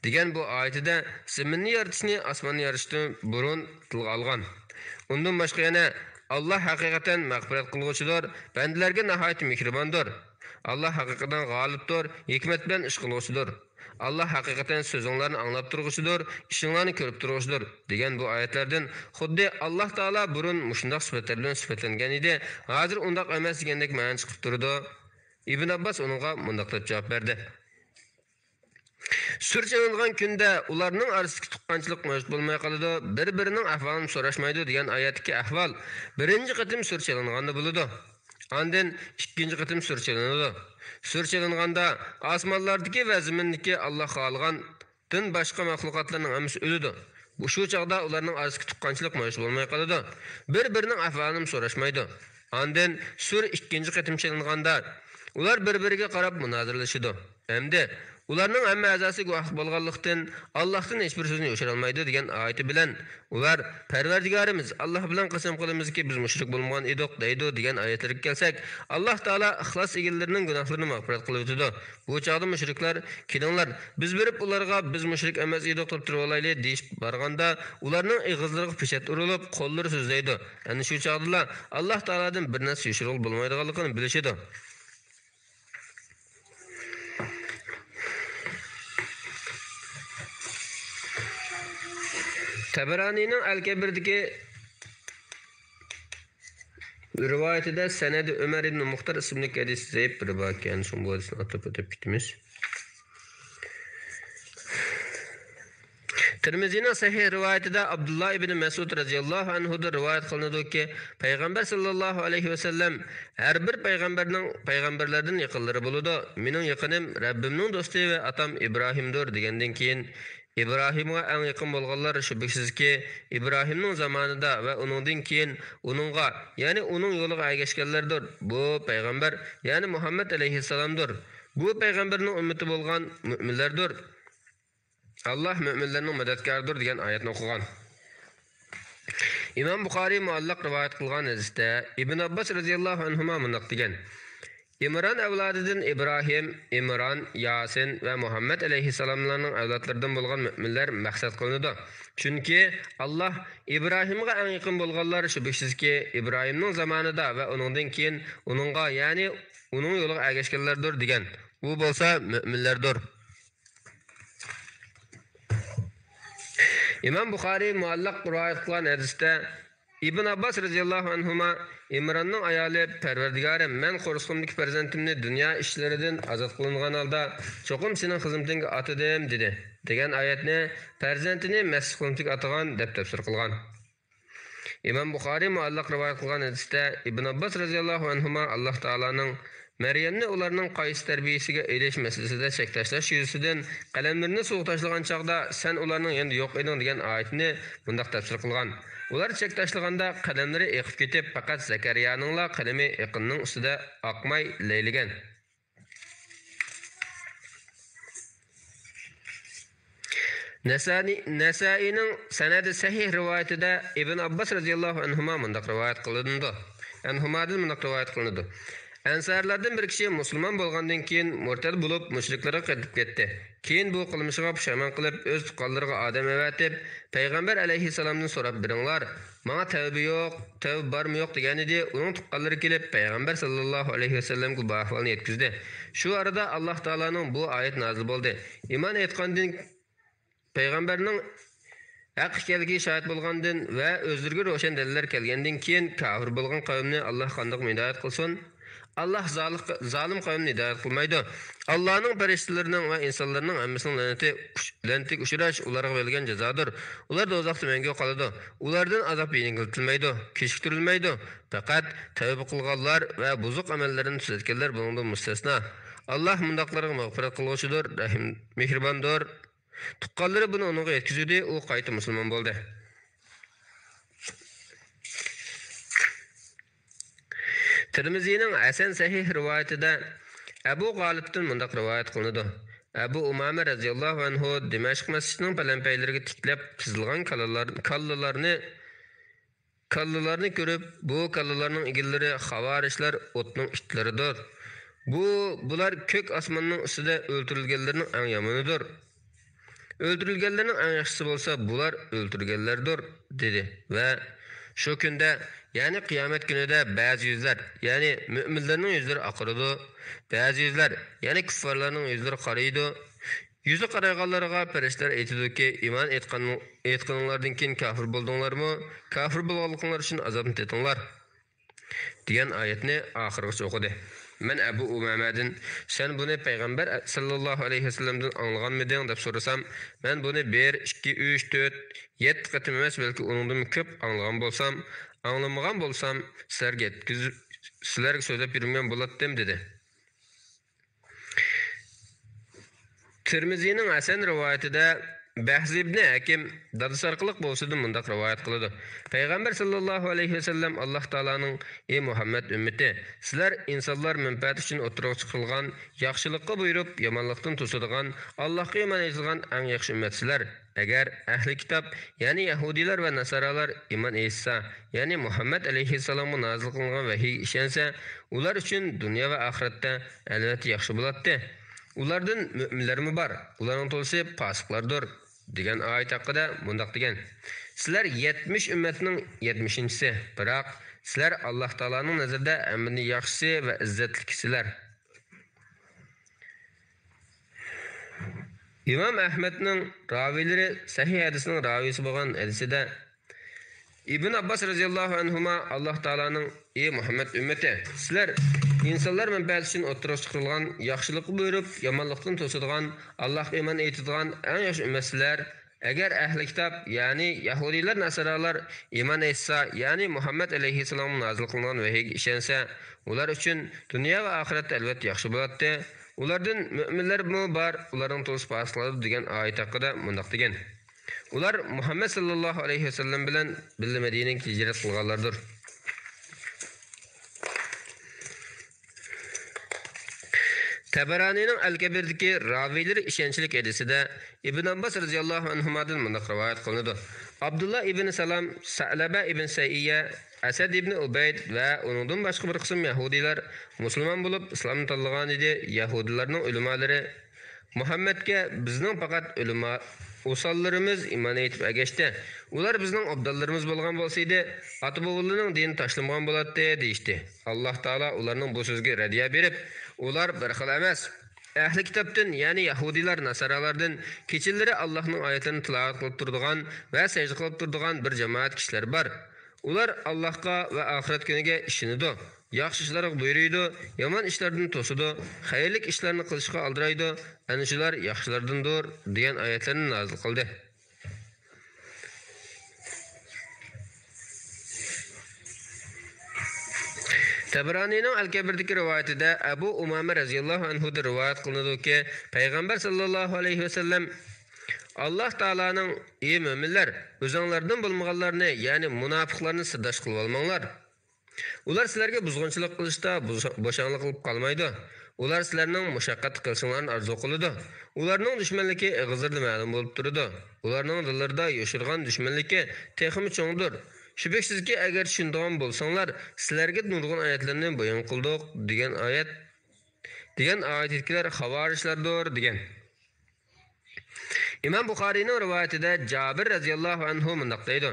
دېگەن بۇ ئايىتىدە زېمىننى يارىتىشنى ئاسماننى يارىتىشتىن بۇرۇن تىلغا ئالغان. ئۇندىن باشقا يەنە، ئاللاھ ھەقىقەتەن مەغپىرەت قىلغۇچىدۇر، بەندىلەرگە ناھايىتى مېھرىباندۇر. ئاللاھ ھەقىقەتەن غالىبتۇر، ھېكمەت بىلەن ئىش قىلغۇچىدۇر. ئاللاھ ھەقىقەتەن سۆزۈڭلارنى ئاڭلاپ تۇرغۇچىدۇر، ئىشىڭلارنى كۆرۈپ تۇرغۇچىدۇر، دېگەن بۇ ئايەتلەردىن خۇددى ئاللاھ تائالا بۇرۇن مۇشۇنداق سۈپەتلەر بىلەن سۈپەتلەنگەن ئىدى، ھازىر ئۇنداق ئەمەس دېگەندەك مەنە چىقىپ تۇرىدۇ. ئىبن ئابباس ئۇنىڭغا مۇنداق دەپ جاۋاب بەردى. سۈر چېلىنغان كۈندە ئۇلارنىڭ ئارىسىدىكى تۇغقانچىلىق مەۋجۇت بولماي قالىدۇ، بىر-بىرىنىڭ ئەھۋالىنى سوراشمايدۇ دېگەن ئايەتتىكى ئەھۋال بىرىنچى قېتىم سۈر چېلىنغاندا بولىدۇ. ئاندىن ئىككىنچى قېتىم سۈر چېلىنىدۇ. سۈر چېلىنغاندا ئاسمانلاردىكى ۋە زېمىندىكى ئاللاھ خالىغاندىن باشقا مەخلۇقاتلارنىڭ ھەممىسى ئۆلىدۇ. شۇ چاغدا ئۇلارنىڭ ئارىسىدىكى تۇغقانچىلىق مەۋجۇت بولماي قالىدۇ. بىر-بىرىنىڭ ئەھۋالىنىمۇ سوراشمايدۇ. ئاندىن سۈر ئىككىنچى قېتىم چېلىنغاندا، ئۇلار بىر-بىرىگە قاراپ مۇنازىرىلىشىدۇ. ئەمدى ئۇلارنىڭ ھەممە ئەزاسى گۇۋاھلىق بولغانلىقتىن، ئاللاھتىن ھېچبىر سۆزنى يوشۇرالمايدۇ دېگەن ئايىتى بىلەن ئۇلار، پەرۋەردىگارىمىز، ئاللاھ بىلەن قەسەم قىلىمىزكى، بىز مۇشرىك بولمىغان ئىدۇق، دەيدۇ، دېگەن ئايەتلىرىگە كەلسەك، ئاللاھ تائالا ئىخلاس ئىگىلىرىنىڭ گۇناھلىرىنى مەغپىرەت قىلىۋېتىدۇ. بۇ چاغدا مۇشرىكلار، كېلىڭلار، بىز بېرىپ ئۇلارغا، بىز مۇشرىك ئەمەس ئىدۇق دەپ تۇرۇۋالايلى، دېيىشىپ بارغاندا، ئۇلارنىڭ ئېغىزلىرىغا پېچەت ئۇرۇلۇپ، قوللىرى سۆزلەيدۇ. ئەنە شۇ چاغدىلا ئاللاھ تائالادىن بىر نەرسە يوشۇرغىلى بولمايدىغانلىقىنى بىلىشىدۇ. تەبەرانىنىڭ ئەل-كەبىردىكى رىۋايىتىدە سەنەدى ئۆمەر ئىبن مۇختار ئىسىملىك ھەدىس زەئىپ بىر بار ئىكەن، شۇڭا بۇ ھەدىسنى ئاتاپ ئۆتۈپ كېتىمىز. تىرمىزىنىڭ سەھىھ رىۋايىتىدە ئابدۇللا ئىبنى مەسئۇد رەزىياللاھۇ ئەنھۇدىن رىۋايەت قىلىنىدۇكى، پەيغەمبەر ساللاللاھۇ ئەلەيھى ۋەسەللەم، ھەر بىر پەيغەمبەرنىڭ، پەيغەمبەرلەردىن يېقىنلىرى بولىدۇ. مېنىڭ يېقىنىم رەببىمنىڭ دوستى ۋە ئاتام ئىبراھىمدۇر، دېگەندىن كېيىن، ئىبراھىمغا ئەڭ يېقىن بولغانلار شۈبھىسىزكى، ئىبراھىمنىڭ زامانىدا ۋە ئۇنىڭدىن كېيىن ئۇنىڭغا، يەنى ئۇنىڭ يولىغا ئەگەشكەنلەردۇر. بۇ پەيغەمبەر، يەنى مۇھەممەد ئەلەيھىسسالامدۇر. بۇ پەيغەمبەرنىڭ ئۈممىتى بولغان مۆمىنلەردۇر. ئاللاھ مۆمىنلەرنىڭ مەدەتكارىدۇر دېگەن ئايەتنى ئوقۇغان. ئىمام بۇخارىي مۇئەللەق رىۋايەت قىلغان ھەدىستە ئىبن ئابباس رەزىياللاھۇ ئەنھۇما مۇنداق دېگەن: ئىمران ئەۋلادىدىن ئىبراھىم، ئىمران، ياسىن ۋە مۇھەممەد ئەلەيھىسسالاملارنىڭ ئەۋلادلىرىدىن بولغان مۆمىنلەر مەقسەت قىلىنىدۇ. چۈنكى ئاللاھ ئىبراھىمغا ئەڭ يېقىن بولغانلار شۈبھىسىزكى ئىبراھىمنىڭ زامانىدا ۋە ئۇنىڭدىن كېيىن ئۇنىڭغا، يەنى ئۇنىڭ يولىغا ئەگەشكەنلەردۇر دېگەن. ئۇ بولسا مۆمىنلەردۇر. ئىمام بۇخارىي مۇئەللەق رىۋايەت قىلغان ھەدىستە ئىبن ئابباس رەزىياللاھۇ ئەنھۇما ئىمراننىڭ ئايالى، پەرۋەردىگارىم، مەن قورسىقىمدىكى پەرزەنتىمنى دۇنيا ئىشلىرىدىن ئازاد قىلىنغان ھالدا چوقۇم سېنىڭ خىزمىتىڭگە ئاتىدىم، دېدى، دېگەن ئايەتنى پەرزەنتىنى مەسىھ قىلمىسىغا ئاتىغان دەپ تەپسىر قىلغان. ئىمام بۇخارىي مۇئەللەق رىۋايەت قىلغان ھەدىستە ئىبن ئابباس رەزىياللاھۇ ئەنھۇما ئاللاھ تائالانىڭ مەريەمنى ئۇلارنىڭ قايسى تەربىيىسىگە ئېلىش مەسىلىسىدە چەك تاشلاش يۈزىسىدىن قەلەملىرىنى سۇغا تاشلىغان چاغدا سەن ئۇلارنىڭ يېنىدا يوق ئىدىڭ دېگەن ئايىتىنى مۇنداق تەپسىر قىلغان: ئۇلار چەك تاشلىغاندا قەلەملىرى ئېقىپ كېتىپ، پەقەت زەكەرىيانىڭلا قەلىمى ئېقىننىڭ ئۈستىدە ئاقماي لەيلىگەن. نەسانى-، نەسائىينىڭ سەنەدى سەھىھ رىۋايىتىدە ئىبن ئابباس رەزىياللاھۇ ئەنھۇما مۇنداق رىۋايەت قىلىنىدۇ، ئەنھۇمادىن مۇنداق رىۋايەت قىلىنىدۇ: ئەنسارلاردىن بىر كىشى مۇسۇلمان بولغاندىن كېيىن مۇرتەد بولۇپ مۇشرىكلارغا قېتىپ كەتتى. كېيىن بۇ قىلمىشىغا پۇشايمان قىلىپ، ئۆز تۇغقانلىرىغا ئادەم ئەۋەتىپ، پەيغەمبەر ئەلەيھىسسالامدىن سوراپ بېرىڭلار، ماڭا تەۋبە يوق، تەۋبە بارمۇ يوق دېگەنىدى. ئۇنىڭ تۇغقانلىرى كېلىپ، پەيغەمبەر ساللاللاھۇ ئەلەيھى ۋەسەللەمگە بۇ ئەھۋالنى يەتكۈزدى. شۇ ئارىدا ئاللاھ تائالانىڭ بۇ ئايەت نازىل بولدى: ئىمان ئېيتقاندىن، پەيغەمبەرنىڭ ھەق ئىكەنلىكىگە شاھىت بولغاندىن ۋە ئۆزلىرىگە روشەن دەلىللەر كەلگەندىن كېيىن كاپىر بولغان قەۋمنى ئاللاھ قانداقمۇ ھىدايەت قىلسۇن؟ ئاللاھ زالىق-، زالىم قەۋمنى ھىدايەت قىلمايدۇ. ئاللاھنىڭ پەرىشتىلىرىنىڭ ۋە ئىنسانلارنىڭ ھەممىسىنىڭ لەنىتى ئۇچ-، لەنىتىگە ئۇچراش ئۇلارغا بەرگەن جازادۇر. ئۇلار دوزاختا مەڭگۈ قالىدۇ. ئۇلاردىن ئازاب يېنىكلىتىلمەيدۇ، كېچىكتۈرۈلمەيدۇ. پەقەت تەۋبە قىلغانلار ۋە بۇزۇق ئەمەللىرىنى تۈزەتكەنلەر بۇنىڭدىن مۇستەسنا. ئاللاھ مۇنداقلارغا مەغپىرەت قىلغۇچىدۇر، رەھىم، مېھرىباندۇر. تۇغقانلىرى بۇنى ئۇنىڭغا يەتكۈزدى، ئۇ قايتا مۇسۇلمان بولدى. تىرمىزىنىڭ ھەسەن سەھىھ رىۋايىتىدە ئەبۇ غالىبتىن مۇنداق رىۋايەت قىلىنىدۇ: ئەبۇ ئۇمامە رەزىياللاھۇ ئەنھۇ دىمەشق مەسچىتىنىڭ پەلەمپەيلىرىگە تىكلەپ قېزىلغان كاللىلار-، كاللىلارنى، كاللىلارنى كۆرۈپ، بۇ كاللىلارنىڭ ئىگىلىرى خاۋارىجلار ئوتنىڭ ئىتلىرىدۇر. بۇ، بۇلار كۆك ئاسماننىڭ ئۈستىدە ئۆلتۈرۈلگەنلەرنىڭ ئەڭ يامىنىدۇر. ئۆلتۈرۈلگەنلەرنىڭ ئەڭ ياخشىسى بولسا بۇلار ئۆلتۈرگەنلەردۇر، دېدى ۋە شۇ كۈندە، يەنى قىيامەت كۈنىدە بەزى يۈزلەر، يەنى مۆمىنلەرنىڭ يۈزلىرى ئاقىرىدۇ، بەزى يۈزلەر، يەنى كۇففارلارنىڭ يۈزلىرى قارىيىدۇ. يۈزى قارايغانلارغا پەرىشتىلەر ئېيتىدۇكى، ئىمان ئېيتقان-، ئېيتقىنىڭلاردىن كېيىن كاپىر بولدۇڭلارمۇ؟ كاپىر بولغانلىقىڭلار ئۈچۈن ئازابنى تېتىڭلار. دېگەن ئايەتنى ئاخىرغىچە ئوقۇدى. مەن ئەبۇ ئۇمامەدىن، سەن بۇنى پەيغەمبەر سەللەللاھۇ ئەلەيھى ۋەسەللەمدىن ئاڭلىغانمىدىڭ؟ دەپ سورىسام، مەن بۇنى بىر، ئىككى، ئۈچ، تۆت، يەتتە قېتىم ئەمەس، بەلكى ئۇنىڭدىنمۇ كۆپ ئاڭلىغان بولسام، ئاڭلىمىغان بولسام، سىلەرگە يەتكۈز-، سىلەرگە سۆزلەپ يۈرمىگەن بولاتتىم، دېدى. تىرمىزىنىڭ ھەسەن رىۋايىتىدە بەھز ئىبنى ھەكىم دادىسى ئارقىلىق بوۋىسىدىن مۇنداق رىۋايەت قىلىدۇ: پەيغەمبەر ساللاللاھۇ ئەلەيھى ۋەسەللەم ئاللاھ تائالانىڭ، ئى مۇھەممەد ئۈممىتى، سىلەر ئىنسانلار مەنپەئەتى ئۈچۈن ئوتتۇرىغا چىقىرىلغان، ياخشىلىققا بۇيرۇپ، يامانلىقتىن توسىدىغان، ئاللاھقا ئىمان ئېيتىدىغان ئەڭ ياخشى ئۈممەتسىلەر. ئەگەر ئەھلى كىتاب، يەنى يەھۇدىيلار ۋە ناسارالار ئىمان ئېيتسا، يەنى مۇھەممەد ئەلەيھىسسالامغا نازىل قىلىنغان ۋەھىيگە ئىشەنسە، ئۇلار ئۈچۈن دۇنيا ۋە ئاخىرەتتە ئەلۋەتتە ياخشى بولاتتى. ئۇلاردىن مۆمىنلەرمۇ بار، ئۇلارنىڭ تولىسى پاسىقلاردۇر، دېگەن ئايەت ھەققىدە مۇنداق دېگەن: سىلەر يەتمىش ئۈممەتنىڭ يەتمىشىنچىسى، بىراق سىلەر ئاللاھ تائالانىڭ نەزىرىدە ھەممىدىن ياخشىسى ۋە ئىززەتلىكىسىلەر. ئىمام ئەھمەدنىڭ راۋىيلىرى سەھىھ ھەدىسنىڭ راۋىيسى بولغان ھەدىسىدە ئىبن ئابباس رەزىياللاھۇ ئەنھۇما ئاللاھ تائالانىڭ، ئى مۇھەممەد ئۈممىتى، سىلەر ئىنسانلار مەنپەئەتى ئۈچۈن ئوتتۇرىغا چىقىرىلغان، ياخشىلىققا بۇيرۇپ، يامانلىقتىن توسىدىغان، ئاللاھقا ئىمان ئېيتىدىغان ئەڭ ياخشى ئۈممەتسىلەر. ئەگەر ئەھلى كىتاب، يەنى يەھۇدىيلار، ناسارالار ئىمان ئېيتسا، يەنى مۇھەممەد ئەلەيھىسسالامغا نازىل قىلىنغان ۋەھىيگە ئىشەنسە، ئۇلار ئۈچۈن دۇنيا ۋە ئاخىرەتتە ئەلۋەتتە ياخشى بولاتتى. ئۇلاردىن مۆمىنلەرمۇ بار، ئۇلارنىڭ تولىسى پاسىقلاردۇر، دېگەن ئايەت ھەققىدە مۇنداق دېگەن: ئۇلار مۇھەممەد ساللاللاھۇ ئەلەيھى ۋەسەللەم بىلەن بىللە مەدىنىگە ھىجرەت قىلغانلاردۇر. تەبەرانىنىڭ ئەل-كەبىردىكى راۋىيلىرى ئىشەنچلىك ھەدىسىدە ئىبن ئابباس رەزىياللاھۇ ئەنھۇمادىن مۇنداق رىۋايەت قىلىنىدۇ: ئابدۇللا ئىبن سالام، سەلەبە ئىبن سەئىيە، ئەسەد ئىبن ئۇبەيد ۋە ئۇنىڭدىن باشقا بىر قىسىم يەھۇدىيلار مۇسۇلمان بولۇپ، ئىسلامنى تاللىغانىدى. يەھۇدىيلارنىڭ ئۆلىمالىرى مۇھەممەدكە، بىزنىڭ پەقەت ئۆلىما، ئوساللىرىمىز ئىمان ئېيتىپ ئەگەشتى. ئۇلار بىزنىڭ ئوبدانلىرىمىز بولغان بولسىدى، ئاتا-بوۋىلىرىنىڭ دىنىنى تاشلىمىغان بولاتتى، دېيىشتى. ئاللاھ تائالا ئۇلارنىڭ بۇ سۆزىگە رەددىيە بېرىپ، ئۇلار بىر خىل ئەمەس. ئەھلى كىتابتىن، يەنى يەھۇدىيلار، ناسارالارنىڭ كېچىلىرى ئاللاھنىڭ ئايەتلىرىنى تىلاۋەت قىلىپ تۇرىدىغان ۋە سەجدە قىلىپ تۇرىدىغان بىر جامائەت كىشىلەر بار. ئۇلار ئاللاھقا ۋە ئاخىرەت كۈنىگە ئىشىنىدۇ، ياخشى ئىشلارغا بۇيرۇيدۇ، يامان ئىشلاردىن توسىدۇ، خەيرلىك ئىشلارنى قىلىشقا ئالدىرايدۇ، ئەنە شۇلار ياخشىلاردىندۇر، دېگەن ئايەتلەرنى نازىل قىلدى. تەبرانىنىڭ ئەل-كەبىردىكى رىۋايىتىدە ئەبۇ ئۇمامە رەزىياللاھۇ ئەنھۇدىن رىۋايەت قىلىنىدۇكى، پەيغەمبەر ساللاللاھۇ ئەلەيھى ۋەسەللەم، ئاللاھ تائالانىڭ، ئى مۆمىنلەر، ئۆزۈڭلاردىن بولمىغانلارنى، يەنى مۇناپىقلارنى سىرداش قىلىۋالماڭلار. ئۇلار سىلەرگە بۇزغۇنچىلىق قىلىشتا بوشا-، بوشاڭلىق قىلىپ قالمايدۇ. ئۇلار سىلەرنىڭ مۇشەققەت قىلىشىڭلارنى ئارزۇ قىلىدۇ. ئۇلارنىڭ دۈشمەنلىكى ئېغىزلىرىدا مەلۇم بولۇپ تۇرىدۇ. ئۇلارنىڭ دىللىرىدا يوشۇرغان دۈشمەنلىكى تېخىمۇ چوڭدۇر. شۈبھىسىزكى، ئەگەر چۈشىنىدىغان بولساڭلار، سىلەرگە نۇرغۇن ئايەتلەرنى بايان قىلدۇق، دېگەن ئايەت، دېگەن ئايەتتىكىلەر خاۋارىجلاردۇر، دېگەن. ئىمام بۇخارىينىڭ رىۋايىتىدە جابىر رەزىياللاھۇ ئەنھۇ مۇنداق دەيدۇ: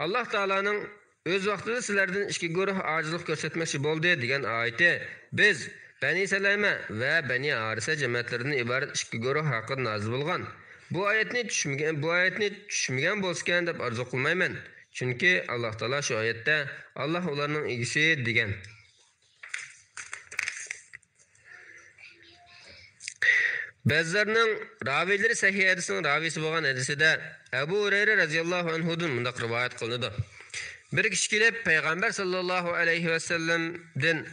ئاللاھ تائالانىڭ «ئۆز ۋاقتىدا سىلەردىن ئىككى گۇرۇھ ئاجىزلىق كۆرسەتمەكچى بولدى» دېگەن ئايىتى بىز، بەنى سەلەيمە ۋە بەنى ھارىسە جەمەتلىرىدىن ئىبارەت ئىككى گۇرۇھ ھەققىدە نازىل بولغان. بۇ ئايەتنى چۈشمىگەن، بۇ ئايەتنى چۈشمىگەن بولسىكەن دەپ ئارزۇ قىلمايمەن. چۈنكى ئاللاھ تائالا شۇ ئايەتتە، «ئاللاھ ئۇلارنىڭ ئىگىسى» دېگەن. بەززارنىڭ راۋىيلىرى سەھىھ ھەدىسنىڭ راۋىيسى بولغان ھەدىسىدە ئەبۇ ھۇرەيرە رەزىياللاھۇ ئەنھۇدىن مۇنداق رىۋايەت قىلىنىدۇ. بىر كىشى كېلىپ، پەيغەمبەر ساللاللاھۇ ئەلەيھى ۋەسەللەمدىن،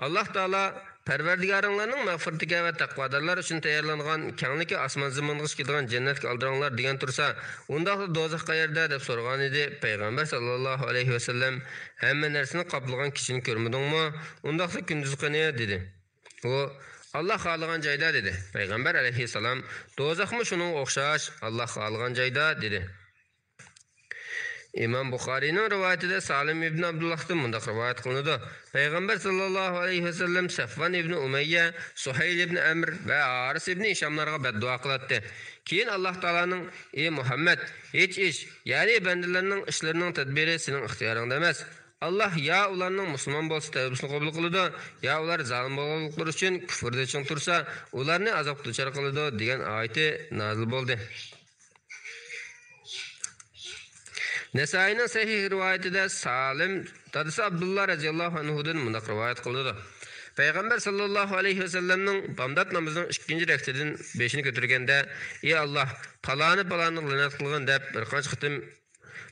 «ئاللاھ تائالا پەرۋەردىگارىڭلارنىڭ مەغپىرىتىگە ۋە تەقۋادارلار ئۈچۈن تەييارلانغان كەڭلىكى ئاسمان زېمىنغىچە كېتىدىغان جەننەتكە ئالدىراڭلار» دېگەن تۇرسا، ئۇنداقتا دوزاخ قەيەردە؟ دەپ سورىغانىدى. پەيغەمبەر ساللاللاھۇ ئەلەيھى ۋەسەللەم، «ھەممە نەرسىنى قاپلىغان كېچىنى كۆرمىدىڭمۇ؟ ئۇنداقتا كۈندۈز قېنى؟» دېدى. ئۇ، «ئاللاھ خالىغان جايدا» دېدى. پەيغەمبەر ئەلەيھىسسالام، «دوزاخمۇ شۇنىڭغا ئوخشاش، ئاللاھ خالىغان جايدا» دېدى. ئىمام بۇخارىينىڭ رىۋايىتىدە سالىم ئىبن ئابدۇللاھتىن مۇنداق رىۋايەت قىلىنىدۇ. پەيغەمبەر ساللاللاھۇ ئەلەيھى ۋەسەللەم سەفۋان ئىبن ئۇمەييە، سۇھەيل ئىبن ئەمر ۋە ھارىس ئىبن ھىشاملارغا بەددۇئا قىلاتتى. كېيىن ئاللاھ تائالانىڭ، «ئى مۇھەممەد، ھېچ ئىش، يەنى بەندىلەرنىڭ ئىشلىرىنىڭ تەدبىرى سېنىڭ ئىختىيارىڭدا ئەمەس. ئاللاھ يا ئۇلارنىڭ مۇسۇلمان بولسا تەۋبىسىنى قوبۇل قىلىدۇ، يا ئۇلار زالىم بولغانلىقلىرى ئۈچۈن كۈفرىدە چىڭ تۇرسا، ئۇلارنى ئازابقا دۇچار قىلىدۇ» دېگەن ئايىتى نازىل بولدى. نەسائىينىڭ سەھىھ رىۋايىتىدە سالىم دادىسى ئابدۇللا رەزىياللاھۇ ئەنھۇدىن مۇنداق رىۋايەت قىلىنىدۇ. پەيغەمبەر ساللاللاھۇ ئەلەيھى ۋەسەللەمنىڭ بامدات نامىزىنىڭ ئىككىنچى رەكىتىدىن بېشىنى كۆتۈرگەندە، «ئى ئاللاھ، پالانى پالاننى لەنەت قىلغىن» دەپ بىر قانچە قېتىم،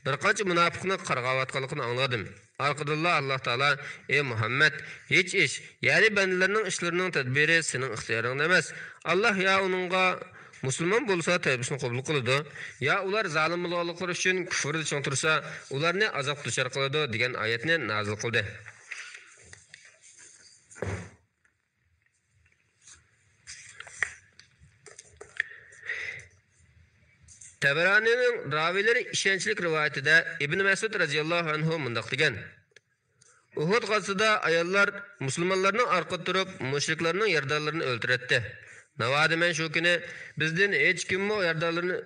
بىر قانچە مۇناپىقنى قارغاۋاتقانلىقىنى ئاڭلىدىم. ئارقىدىنلا ئاللاھ تائالا، «ئى مۇھەممەد، ھېچ ئىش، يەنى بەندىلەرنىڭ ئىشلىرىنىڭ تەدبىرى سېنىڭ ئىختىيارىڭدا ئەمەس. ئاللاھ يا ئۇنىڭغا مۇسۇلمان بولسا تەۋبىسىنى قوبۇل قىلىدۇ، يا ئۇلار زالىم بولغانلىقلىرى ئۈچۈن كۈفرىدە چىڭ تۇرسا، ئۇلارنى ئازابقا دۇچار قىلىدۇ» دېگەن ئايەتنى نازىل قىلدى. تەبەرانىنىڭ راۋىلىرى ئىشەنچلىك رىۋايىتىدە ئىبن مەسئۇد رەزىياللاھۇ ئەنھۇ مۇنداق دېگەن: «ئۇھۇد غازىسىدا ئاياللار مۇسۇلمانلارنىڭ ئارقىدا تۇرۇپ، مۇشرىكلارنىڭ يارىدارلىرىنى ئۆلتۈرەتتى. ناۋادا مەن شۇ كۈنى، بىزدىن ھېچكىممۇ يارىدارلىرىنى،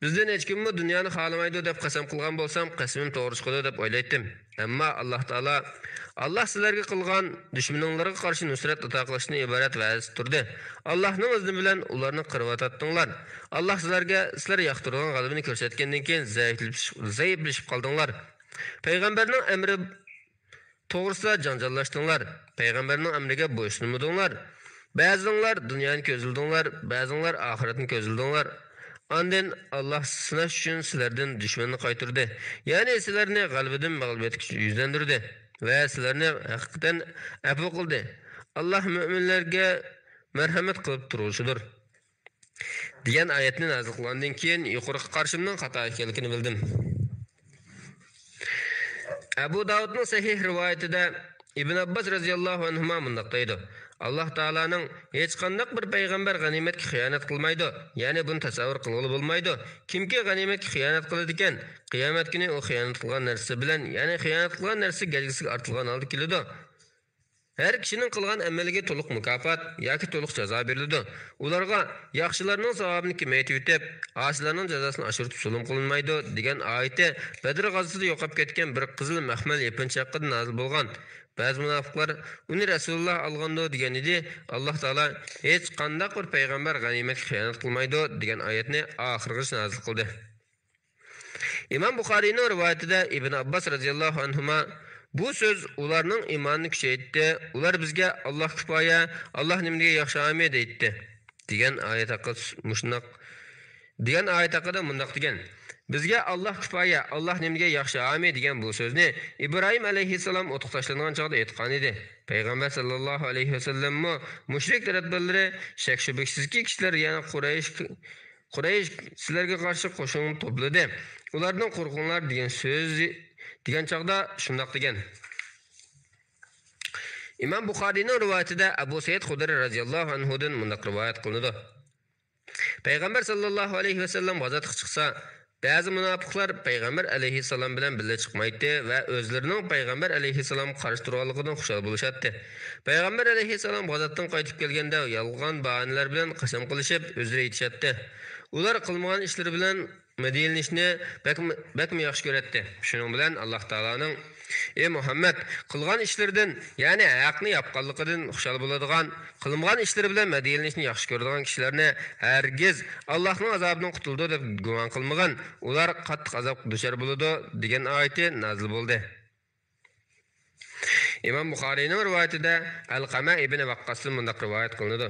بىزدىن ھېچكىممۇ دۇنيانى خالىمايدۇ دەپ قەسەم قىلغان بولسام، قەسىمىم توغرا چىقىدۇ دەپ ئويلايتتىم. ئەمما ئاللاھ تائالا، ئاللاھ سىلەرگە قىلغان دۈشمىنىڭلارغا قارشى نۇسرەت ئاتا قىلىشتىن ئىبارەت ۋەدىسى تۇردى. ئاللاھنىڭ ئىزنى بىلەن ئۇلارنى قىرىۋاتاتتىڭلار. ئاللاھ سىلەرگە سىلەر ياقتۇرىدىغان غەلىبىنى كۆرسەتكەندىن كېيىن زەئىپلىشىپ، زەئىپلىشىپ قالدىڭلار. پەيغەمبەرنىڭ ئەمرى توغرىسىدا جاڭجاللاشتىڭلار. پەيغەمبەرنىڭ ئەمرىگە بويسۇنمىدىڭلار. بەزىلىڭلار دۇنيانى كۆزلىدىڭلار، بەزىلىڭلار ئاخىرەتنى كۆزلىدىڭلار. ئاندىن ئاللاھ سىناش ئۈچۈن سىلەردىن دۈشمەننى قايتۇردى. يەنى سىلەرنى غەلىبىدىن مەغلۇبىيەتكە يۈزلەندۈردى ۋە سىلەرنى ھەقىقەتەن ئەپۇ قىلدى. ئاللاھ مۆمىنلەرگە مەرھەمەت قىلىپ تۇرغۇچىدۇر» دېگەن ئايەتنى نازىل قىلغاندىن كېيىن، يۇقىرىقى قارىشىمنىڭ خاتا ئىكەنلىكىنى بىلدىم. ئەبۇ داۋۇدنىڭ سەھىھ رىۋايىتىدە ئىبن ئابباس رەزىياللاھۇ ئەنھۇما مۇنداق دەيدۇ: «ئاللاھ تائالانىڭ، ھېچقانداق بىر پەيغەمبەر غەنىيمەتكە خىيانەت قىلمايدۇ، يەنى بۇنى تەسەۋۋۇر قىلغىلى بولمايدۇ. كىمكى غەنىيمەتكە خىيانەت قىلىدىكەن، قىيامەت كۈنى ئۇ خىيانەت قىلغان نەرسىسى بىلەن، يەنى خىيانەت قىلغان نەرسىسى گەلگىسىگە ئارتىلغان ھالدا كېلىدۇ. ھەر كىشىنىڭ قىلغان ئەمەلىگە تولۇق مۇكاپات ياكى تولۇق جازا بېرىلىدۇ. ئۇلارغا ياخشىلارنىڭ ساۋابىنى كېمەيتىۋېتىپ، ئاسىيلارنىڭ جازاسىنى ئاشۇرتۇپ زۇلۇم قىلىنمايدۇ» دېگەن ئايىتى بەدر غازىسىدا يوقاپ كەتكەن بىر قىزىل مەخمەل يېپىنچا ھەققىدە نازىل بولغان. بەزى مۇناپىقلار، «ئۇنى رەسۇلۇللاھ ئالغاندۇ» دېگەن ئىدى. ئاللاھ تائالا، «ھېچقانداق بىر پەيغەمبەر غەنىيمەتكە خىيانەت قىلمايدۇ» دېگەن ئايەتنى ئاخىرغىچە نازىل قىلدى. ئىمام بۇخارىينىڭ رىۋايىتىدە ئىبن ئابباس رەزىياللاھۇ ئەنھۇما، «بۇ سۆز ئۇلارنىڭ ئىمانىنى كۈچەيتتى. ئۇلار بىزگە، ئاللاھ كۇپايە، ئاللاھ نېمىدېگەن ياخشى ئامى دەيتتى» دېگەن ئايەت ھەققىدە مۇشۇنداق، دېگەن ئايەت ھەققىدە مۇنداق دېگەن: «بىزگە، ئاللاھ كۇپايە، ئاللاھ نېمىدېگەن ياخشى ئامى» دېگەن بۇ سۆزنى ئىبراھىم ئەلەيھىسسالام ئوتقا تاشلانغان چاغدا ئېيتقانىدى. پەيغەمبەر ساللاللاھۇ ئەلەيھى ۋەسەللەممۇ مۇشرىك تەرەپ بىرلىرى، شەك شۈبھىسىزكى، كىشىلەر، يەنى قۇرەيش، قۇرەيش سىلەرگە قارشى قوشۇن توپلىدى، ئۇلاردىن قورقۇڭلار دېگەن سۆز، دېگەن چاغدا شۇنداق دېگەن. ئىمام بۇخارىينىڭ رىۋايىتىدە ئەبۇ سەئىد خۇدرى رەزىياللاھۇ ئەنھۇدىن مۇنداق رىۋايەت قىلىنىدۇ: پەيغەمبەر ساللاللاھۇ ئەلەيھى ۋەسەللەم غازاتقا چىقسا، بەزى مۇناپىقلار پەيغەمبەر ئەلەيھىسسالام بىلەن بىللە چىقمايتتى ۋە ئۆزلىرىنىڭ پەيغەمبەر ئەلەيھىسسالامغا قارشى تۇرغانلىقىدىن خۇشال بولۇشاتتى. پەيغەمبەر ئەلەيھىسسالام غازاتتىن قايتىپ كەلگەندە يالغان باھانىلەر بىلەن قەسەم قىلىشىپ، ئۆزرە ئېيتىشاتتى. ئۇلار قىلمىغان ئىشلىرى بىلەن مەدھىيەلىنىشنى بەكمۇ، بەكمۇ ياخشى كۆرەتتى. شۇنىڭ بىلەن ئاللاھ تائالانىڭ، ئى مۇھەممەد، قىلغان ئىشلىرىدىن، يەنى ھەقنى ياپقانلىقىدىن خۇشال بولىدىغان، قىلمىغان ئىشلىرى بىلەن مەدھىيەلىنىشنى ياخشى كۆرىدىغان كىشىلەرنى ھەرگىز ئاللاھنىڭ ئازابىدىن قۇتۇلىدۇ دەپ گۇمان قىلمىغىن. ئۇلار قاتتىق ئازابقا دۇچار بولىدۇ، دېگەن ئايىتى نازىل بولدى. ئىمام بۇخارىينىڭ رىۋايىتىدە ئەلقەمە ئىبنى ۋەققاستىن مۇنداق رىۋايەت قىلىنىدۇ: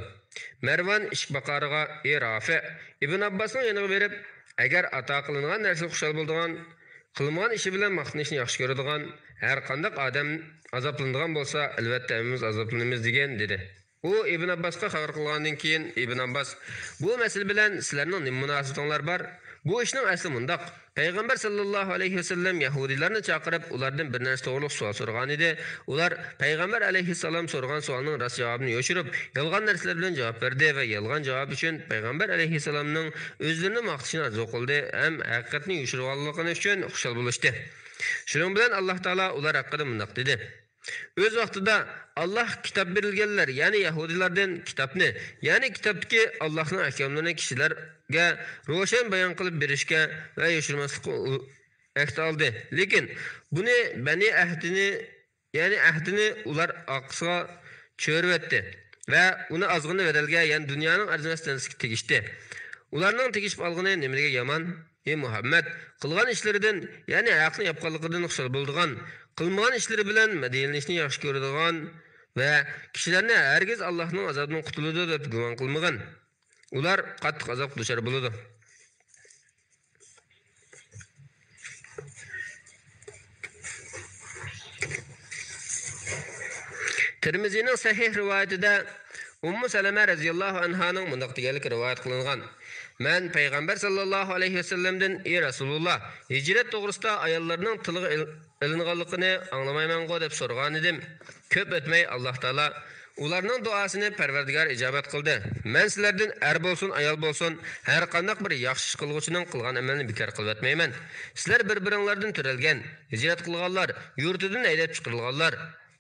مەرۋان ئىشىك باقارىغا: «ئى رافىئ، ئىبن ئابباسنىڭ يېنىغا بېرىپ، ئەگەر ئاتا قىلىنغان نەرسىگە خۇشال بولىدىغان، قىلمىغان ئىشى بىلەن ماختىنىشنى ياخشى كۆرىدىغان ھەر قانداق ئادەم ئازابلىنىدىغان بولسا، ئەلۋەتتە ھەممىمىز ئازابلىنىمىز» دېگەن، دېدى. ئۇ ئىبن ئابباسقا خەۋەر قىلغاندىن كېيىن، ئىبن ئابباس: «بۇ مەسىلە بىلەن سىلەرنىڭ نېمە مۇناسىۋىتىڭلار بار؟ بۇ ئىشنىڭ ئەسلى مۇنداق. پەيغەمبەر ساللاللاھۇ ئەلەيھى ۋەسەللەم يەھۇدىيلارنى چاقىرىپ، ئۇلاردىن بىر نەرسە توغرۇلۇق سوئال سورىغانىدى. ئۇلار پەيغەمبەر ئەلەيھىسسالام سورىغان سوئالنىڭ راست جاۋابىنى يوشۇرۇپ، يالغان نەرسىلەر بىلەن جاۋاب بەردى ۋە يالغان جاۋاب ئۈچۈن پەيغەمبەر ئەلەيھىسسالامنىڭ ئۆزلىرىنى ماختىشىنى ئارزۇ قىلدى ھەم ھەقىقەتنى يوشۇرغانلىقىنى ئۈچۈن خۇشال بولۇشتى. شۇنىڭ بىلەن ئاللاھ تائالا ئۇلار ھەققىدە مۇنداق دېدى: ئۆز ۋاقتىدا ئاللاھقا كىتاب بېرىلگەنلەر، يەنى يەھۇدىيلاردىن كىتابنى، يەنى كىتابتىكى ئاللاھنىڭ ئەھكاملىرىنى كىشىلەرگە روشەن بايان قىلىپ بېرىشكە ۋە يوشۇرماسلىققا ئەھدى ئالدى. لېكىن بۇنى بەنى ئەھدىنى، يەنى ئەھدىنى ئۇلار ئارقىسىغا چۆرۈۋەتتى ۋە ئۇنى ئازغىنە بەدەلگە، يەنى دۇنيانىڭ ئەرزىمەس نەرسىگە تېگىشتى. ئۇلارنىڭ تېگىشىپ ئالغىنى نېمىدېگەن يامان! ئى مۇھەممەد، قىلغان ئىشلىرىدىن، يەنى ھەقنى ياپقانلىقىدىن خۇشال بولىدىغان، قىلمىغان ئىشلىرى بىلەن مەدھىيەلىنىشنى ياخشى كۆرىدىغان ۋە كىشىلەرنى ھەرگىز ئاللاھنىڭ ئازابىدىن قۇتۇلىدۇ دەپ گۇمان قىلمىغىن. ئۇلار قاتتىق ئازابقا دۇچار بولىدۇ. تىرمىزىنىڭ سەھىھ رىۋايىتىدە ئۇممۇ سەلەمە رەزىياللاھۇ ئەنھانىڭ مۇنداق دېگەنلىكى رىۋايەت قىلىنغان: مەن پەيغەمبەر ساللاللاھۇ ئەلەيھى ۋەسەللەمدىن: «ئى رەسۇلۇللاھ، ھىجرەت توغرىسىدا ئاياللارنىڭ تىلغا ئېل-، ئېلىنغانلىقىنى ئاڭلىمايمەنغۇ؟» دەپ سورىغانىدىم. كۆپ ئۆتمەي ئاللاھ تائالا ئۇلارنىڭ دۇئاسىنى پەرۋەردىگار ئىجابەت قىلدى. مەن سىلەردىن ئەر بولسۇن، ئايال بولسۇن، ھەر قانداق بىر ياخشى ئىش قىلغۇچىنىڭ قىلغان ئەمىلىنى بىكار قىلىۋەتمەيمەن. سىلەر بىر-بىرىڭلاردىن تۆرەلگەن، ھىجرەت قىلغانلار، يۇرتىدىن ھەيدەپ چىقىرىلغانلار،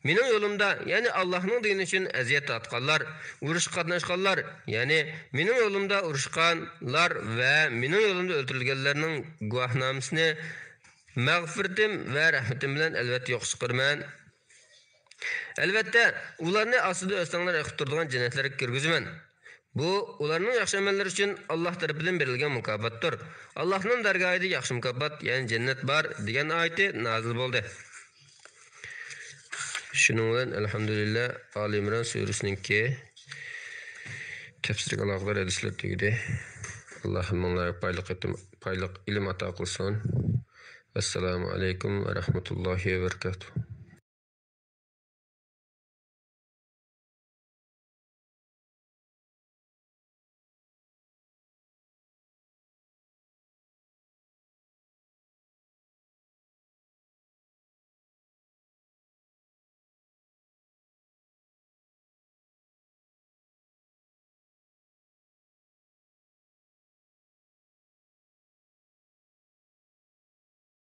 مېنىڭ يولۇمدا، يەنى ئاللاھنىڭ دىنى ئۈچۈن ئەزىيەت تارتقانلار، ئۇرۇشقا قاتناشقانلار، يەنى مېنىڭ يولۇمدا ئۇرۇشقانلار ۋە مېنىڭ يولۇمدا ئۆلتۈرۈلگەنلەرنىڭ گۇۋاھنامىسىنى مەغپىرىتىم ۋە رەھمىتىم بىلەن ئەلۋەتتە يوققا چىقىرىمەن. ئەلۋەتتە، ئۇلارنى ئاستىدا ئۆستەڭلەر ئېقىپ تۇرىدىغان جەننەتلەرگە كىرگۈزىمەن. بۇ ئۇلارنىڭ ياخشى ئەمەللىرى ئۈچۈن ئاللاھ تەرىپىدىن بېرىلگەن مۇكاپاتتۇر. ئاللاھنىڭ دەرگاھىدا ياخشى مۇكاپات، يەنى جەننەت بار، دېگەن ئايىتى نازىل بولدى. شۇنىڭ بىلەن، ئەلھەمدۇلىللا، ئالى ئىمران سۈرىسىنىڭكى تەپسىرگە ئالاقىدار ھەدىسلەر تۈگىدى. ئاللاھ ھەممىڭلارغا پايلىق ئېتىم-، پايلىق ئىلىم ئاتا قىلسۇن. ئەسسالامۇ ئەلەيكۇم ۋە رەھمەتۇللاھى ۋە بەرىكاتۇھ.